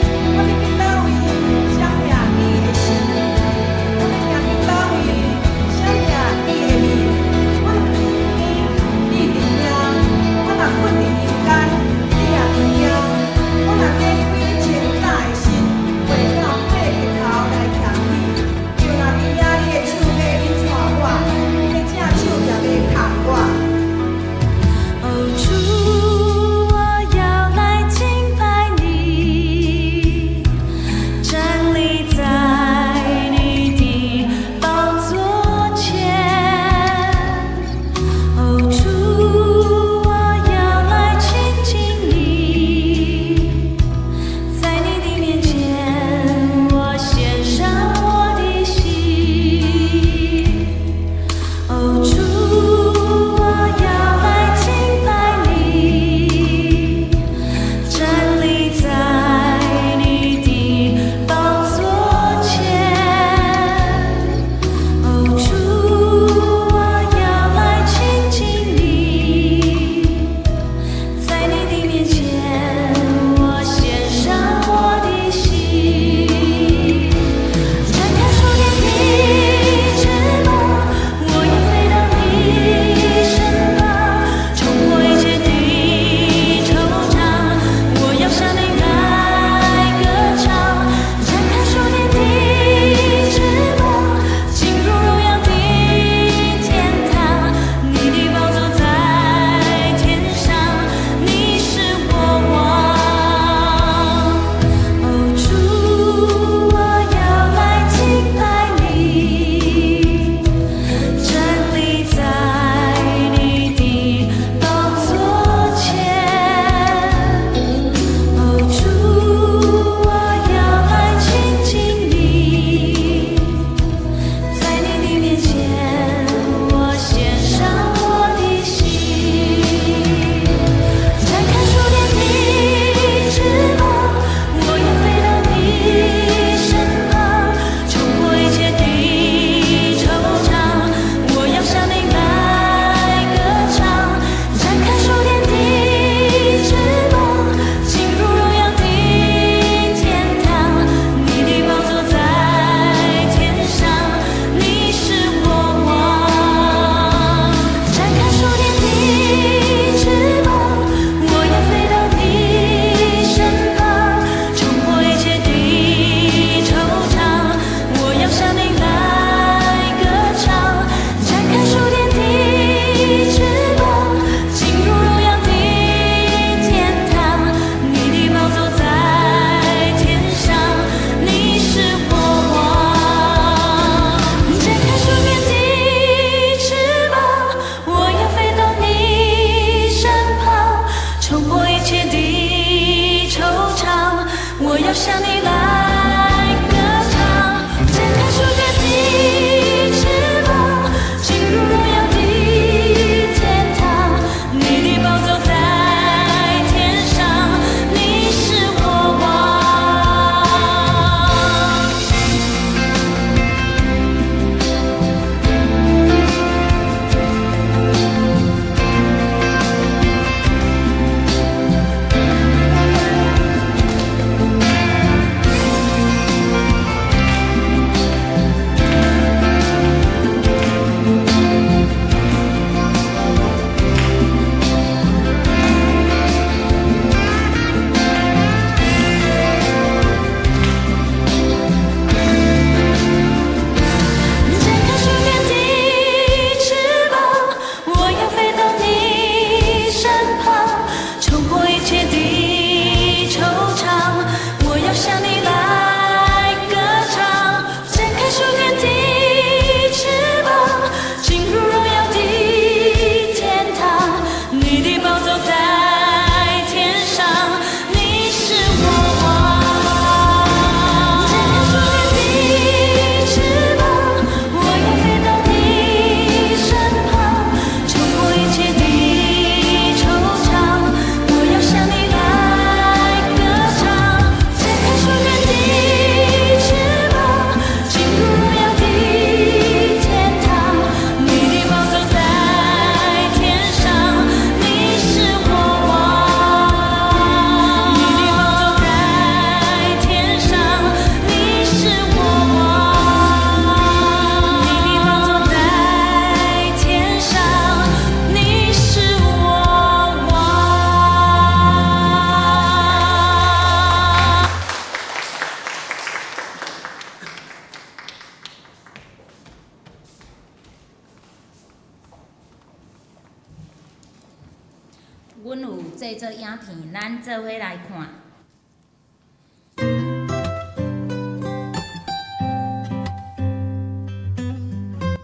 阮有製作影片，咱做伙來看。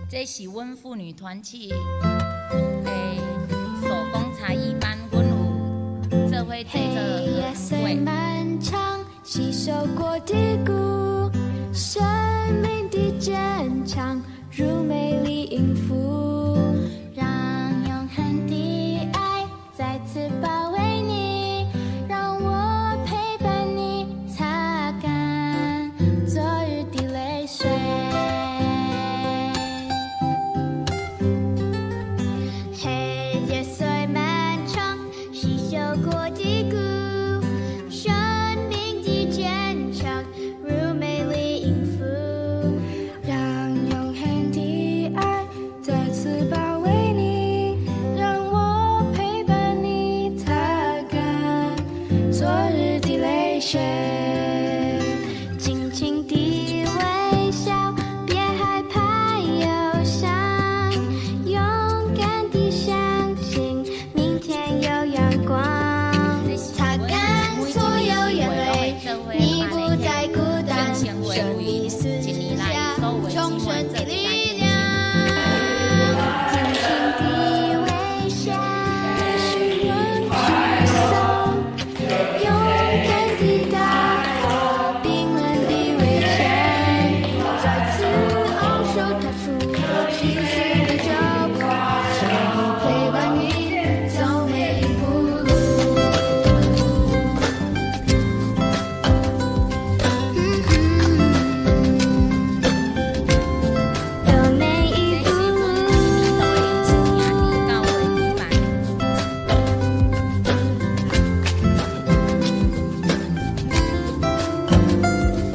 這是阮婦女團契的手工才藝班，阮有做伙製作黑夜雖漫長，吸收過低谷，生命的堅強如美麗音符，讓永恆的愛再次包圍你，讓我陪伴你，擦乾昨日的淚水。黑夜雖漫長，吸收過低谷，生命的堅強如美麗音符，讓永恆的愛再次包圍你，讓我陪伴你，擦乾昨日的淚水。輕輕地微笑，別害怕憂傷，勇敢地相信明天有陽光。擦乾所有眼淚，你不再孤單，生命賜下重生的力量。輕輕地微笑，別失望沮喪，勇敢地打破冰冷的圍牆，再次昂首踏出信心的腳步，上帝陪伴你走每一步路。走每一這步是阮路。一年度的親兄弟教會舉辦。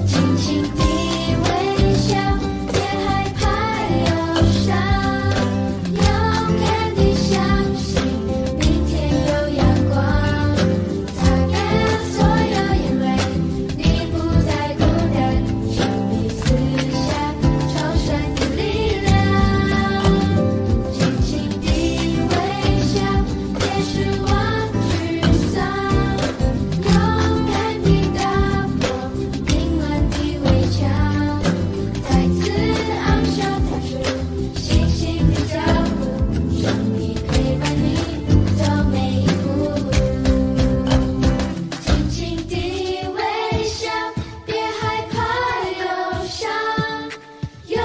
輕輕地微笑，別害怕憂傷，勇敢地相信明天有陽光。擦乾所有眼淚，你不再孤單，上帝賜下重生的力量。輕輕地微笑，別失望沮喪，勇敢地打破冰冷的圍牆，再次昂首踏出信心的腳步，上帝陪伴你走每一步路。輕輕地微笑，別害怕憂傷，勇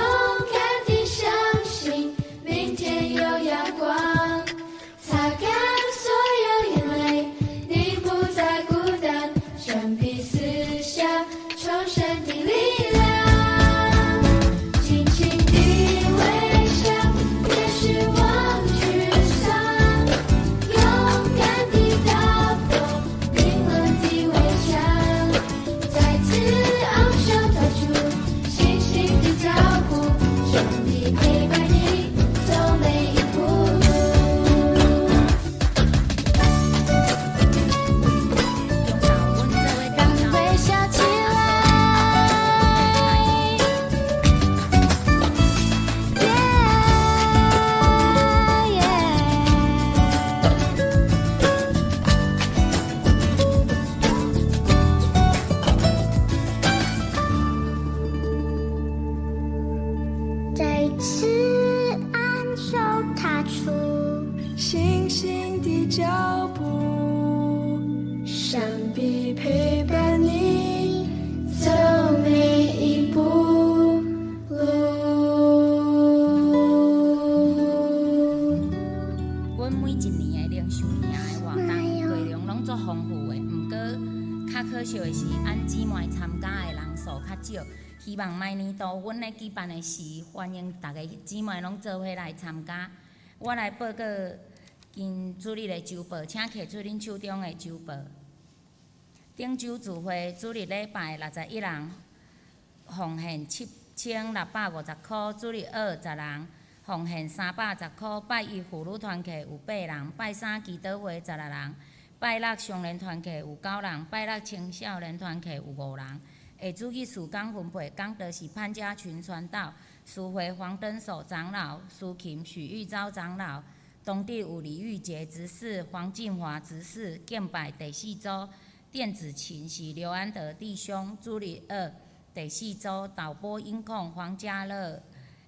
敢地相信明天有陽光。擦乾所有眼淚，你不再孤單，上帝賜下重生的力量。輕輕地微笑，別失望沮喪，勇敢地打破冰冷的圍牆，再次昂首踏出信心的腳步，上帝陪伴你走每一步路。讓微笑起來。Yeah, yeah. 再次昂首踏出信心的腳步，上帝陪伴你走每一步路。阮每一年的靈修營的活動內容攏足豐富的，毋過較可惜的是，按姊妹參加的人數較少。希望明年度阮咧舉辦的時，歡迎逐个姊妹攏做伙來參加。我來報告今主日的週報，請摕出恁手中的週報。頂週聚會主日禮拜61人，奉獻7650塊；主日學10人，奉獻310塊。拜一婦女團契有8人，拜三祈禱會16人，拜六少年團契有9人，拜六青少年團契有5人。下主日事工分配，講道是潘家群傳道，司會黃登守長老，司琴許玉昭長老。当日有李玉杰执事、黄进华执事敬拜第四组。电子琴是刘安德弟兄，主日二第四组导播音控黄家乐、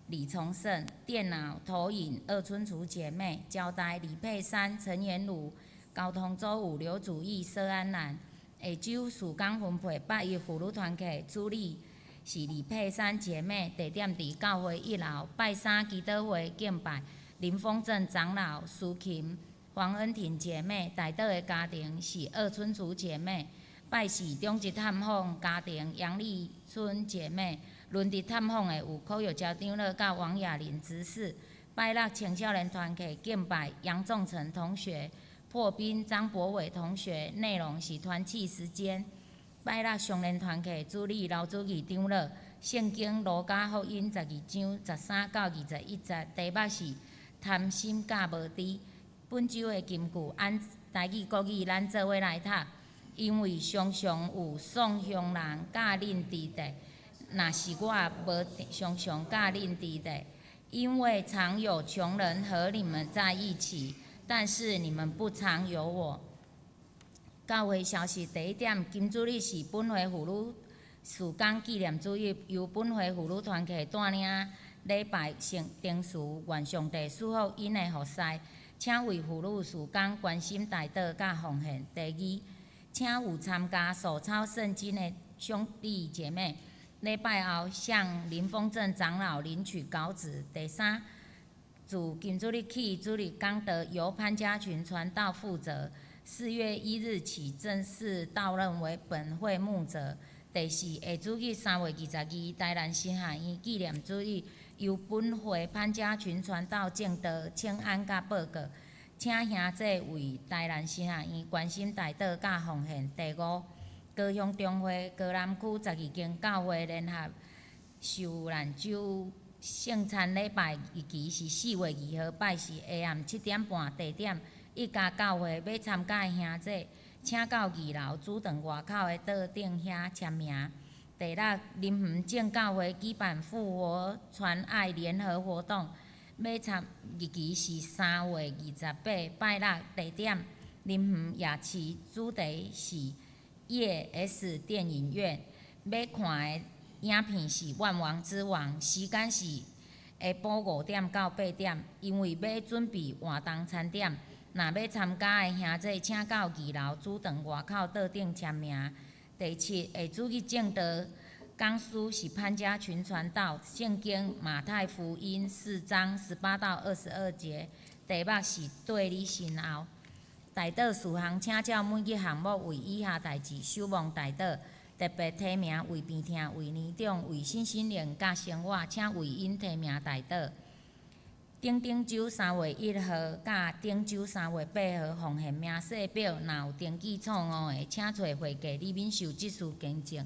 李崇胜，电脑投影二春竹姐妹，交代李佩珊、陈妍如，交通组有刘祖义、佘安兰。下周事工分配，拜一妇女团契主理是李佩珊姐妹，地点伫教会一楼。拜三祈祷会敬拜林丰正长老、苏琴、黄恩婷姐妹，代祷的家庭是二春竹姐妹。拜四中职探访家庭杨丽春姐妹，轮值探访的有柯玉娇长老佮王雅玲执事。拜六青少年团契敬拜杨仲成同学、破冰张博伟同学，内容是团契时间。拜六少年团契主理刘祖义长老，圣经路加福音12章13到21节，题目是贪心佮无知。本周的金句，按台语、国语，咱做伙来读。因为常常有丧乡人佮恁伫的，若是我无常常佮恁伫的，因为常有穷人和你们在一起，但是你们不常有我。教會消息第一點，今主日是本會婦女事工紀念主日，由本會婦女團契帶領禮拜聖定時，願上帝賜福𪜶的服侍，請為婦女事工關心代禱佮奉獻。第二，請有參加手抄聖經的兄弟姐妹，禮拜後向林豐正長老領取稿紙。第三，自今主日起，主日講道由潘家群傳道負責。4月1日起正式到任為本會牧者。第四，下主日3月22，台南神學院紀念主日，由本會潘家群傳道證道、請安佮報告，請兄弟為台南神學院關心代禱佮奉獻。第五，高雄中會高南區12間教會聯合受難週聖餐禮拜日期是4月2號拜四下暗7點半，地點一家教會。欲參加的兄弟，請到二樓主堂外口的桌頂遐簽名。第六，林園正教會舉辦復活傳愛聯合活動，欲參日期是3月28拜六，地點林園夜市，主題是夜 S 電影院。欲看的影片是《萬王之王》，時間是下晡5點到8點。因為欲準備活動餐點，若欲參加的兄弟，請到二樓主堂外口桌頂簽名。第七，下主日證道講師是潘家群傳道，聖經馬太福音4章18到22節，題目是綴你身後。代禱事項，請照每一項目為以下代誌守望代禱，特別提名為病痛、為年長、為身心靈佮生活，請為𪜶提名代禱。頂頂週3月1號佮頂週3月8號奉獻明細表，若有登記錯誤的，請揣會計李敏秀執事更正。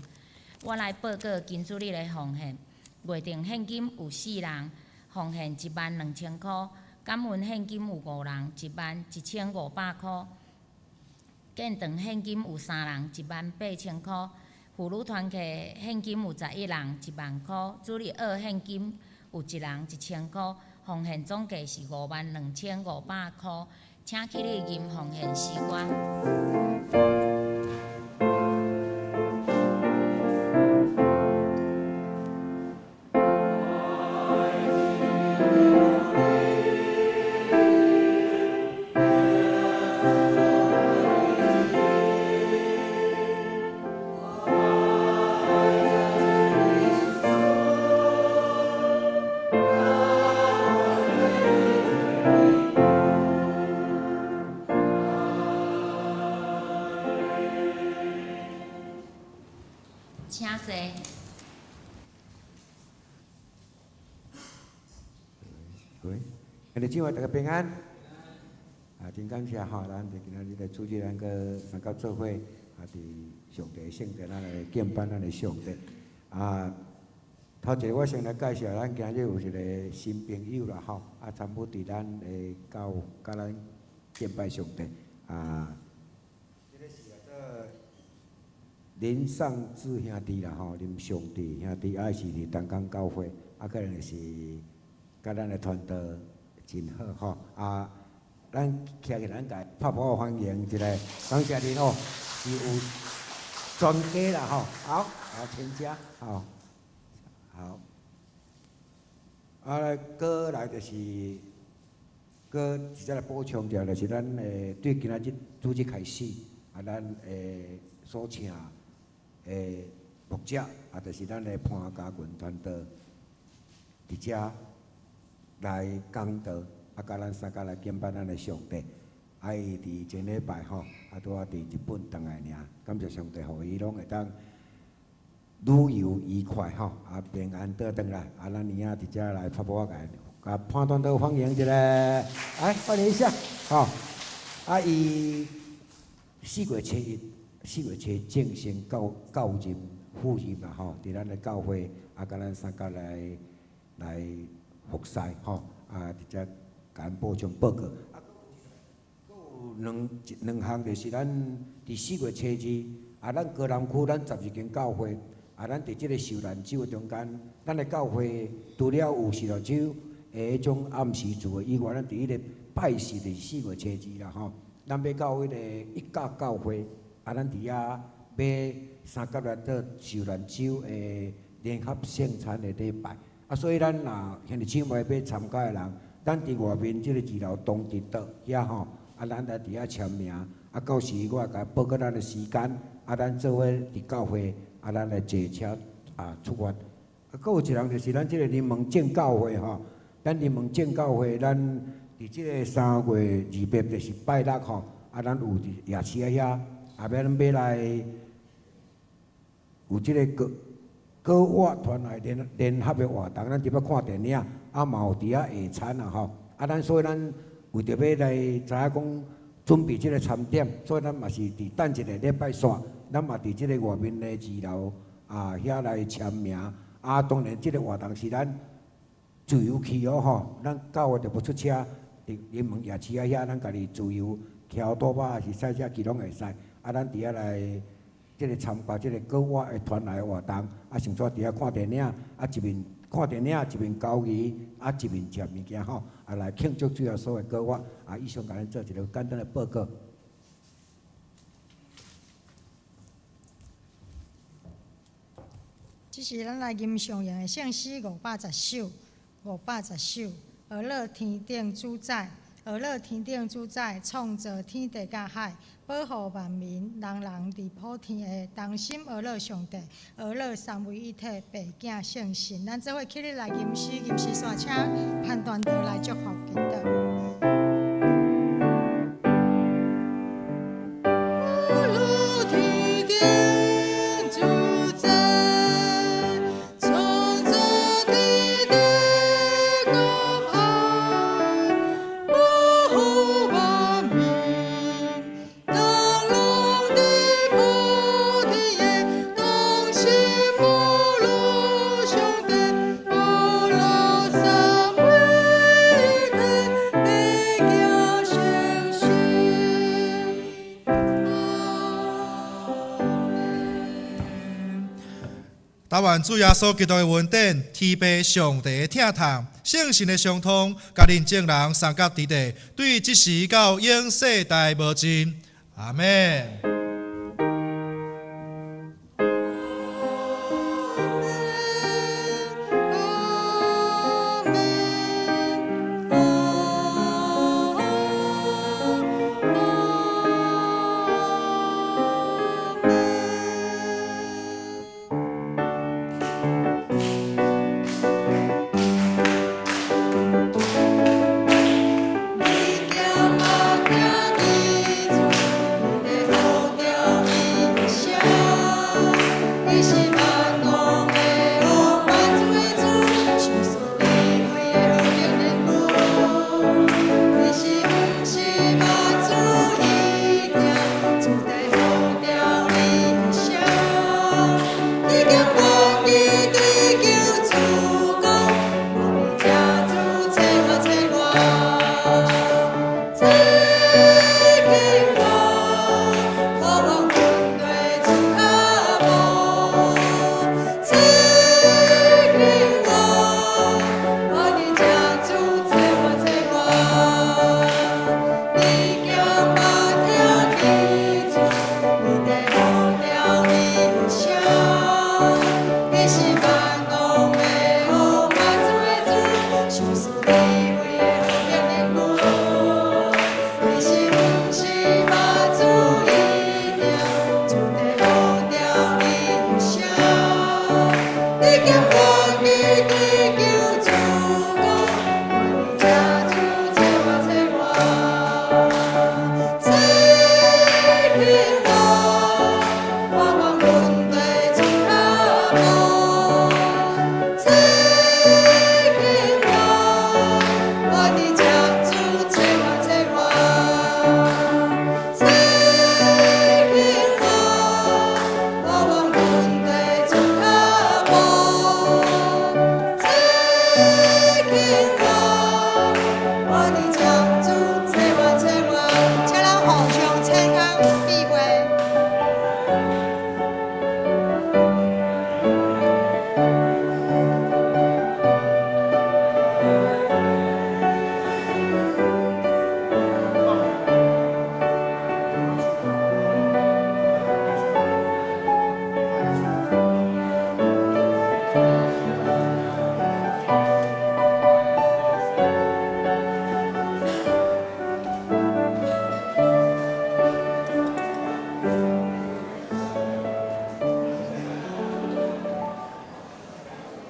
我來報告今主日的奉獻。月定獻金有四人，奉獻12000箍；感恩獻金有五人，11500箍。建堂獻金有三人，18000箍。婦女團契獻金有11人，1萬箍。主日學獻金有一人，1000箍。奉獻總計是52500箍，請起立吟奉獻詩歌。請坐。喂，兄弟姊妹，大家平安。啊，真感謝吼，咱佇今仔日來組織咱閣三甲做伙，啊，佇上帝聖殿，咱來敬拜咱的上帝。啊，頭一个我先來介紹，咱今日有一個新朋友啦吼，啊，參與佇咱的教佮咱敬拜上帝。啊，這个是叫做林尚志兄弟啦吼，林尚志兄弟，啊是佇東港教會，啊，可能是佮咱的傳道真好吼，啊，咱徛起咱共拍鼓歡迎一下，感謝恁哦，是有全家啦吼，好，好全家，好，好。啊，閣來就是，閣直接來補充一下，就是咱對今仔日主日開始，啊，咱所請的牧者，啊，就是咱的潘家群傳道，佇遮來講道，啊，佮咱三家來敬拜咱的上帝。啊，伊佇前禮拜吼，啊，拄仔佇日本轉來爾，感謝上帝，予伊攏會當旅遊愉快吼，啊，平安倒轉來。啊，咱年仔佇遮來拍鼓仔共，共潘傳道歡迎一下，來歡迎一下，吼。啊，伊4月7日，4月7日正式到任赴任啦吼，佇咱的教會，啊，佮咱三家來來服侍吼，啊，佇遮共咱補充報告。啊，閣有兩項就是咱佇4月7日，啊，咱高南區咱12間教會，啊，咱佇這个受難週的中間，咱的教會除了有受難週的彼種暗時聚會以外，咱佇彼个拜四就是4月7日啦吼，咱欲到彼个一甲教會，啊，咱佇遐欲三甲來做受難週的聯合聖餐的禮拜。啊，所以咱若兄弟姊妹欲參加的人，咱佇外面這个二樓東直道遐吼，啊，咱來佇遐簽名，啊，到時我會共報告咱的時間，啊，咱做伙佇教會，啊，咱來坐車啊出發。啊，閣有一人就是咱這个林門正教會吼，咱林門正教會，咱佇這个3月28就是拜六吼，啊，咱有佇夜市仔遐，啊，欲咱欲來有這个歌歌樂團來聯聯合的活動，咱佇遐看電影，啊，嘛有佇遐下餐啊吼，啊，咱所以咱為著欲來知影講準備這个餐點，所以咱嘛是佇等一个禮拜煞，咱嘛佇這个外面的二樓啊遐來簽名，啊，當然這个活動是咱自由去哦吼，咱教會就無出車，佇林門夜市仔遐，咱家己自由騎倒馬還是賽車去攏會使，啊，咱佇遐來這个參加這个國外的團來活動，啊，甚至佇遐看電影，啊，一面看電影，一面交誼，啊，一面食物件吼，啊，來慶祝主耶穌的過活，啊，以上共咱做一個簡單的報告。這是咱來吟誦用的聖詩510首，510首。呵咾天頂主宰，呵咾天頂主宰，創造天地佮海，保護萬民，人人佇普天下同心呵咾上帝，呵咾三位一體，父子聖神。咱做伙起立來吟詩，吟詩煞請潘傳道來祝福祈禱。呵咾天頂主宰，創造天地佮海，保護萬民，人人佇普天下同心呵咾上帝，呵咾三位一體，父子聖神。但願主耶穌基督的恩典、天父上帝的疼痛、聖神的相通，佮恁眾人相佮佇佇，對這時到永世代無盡。阿們。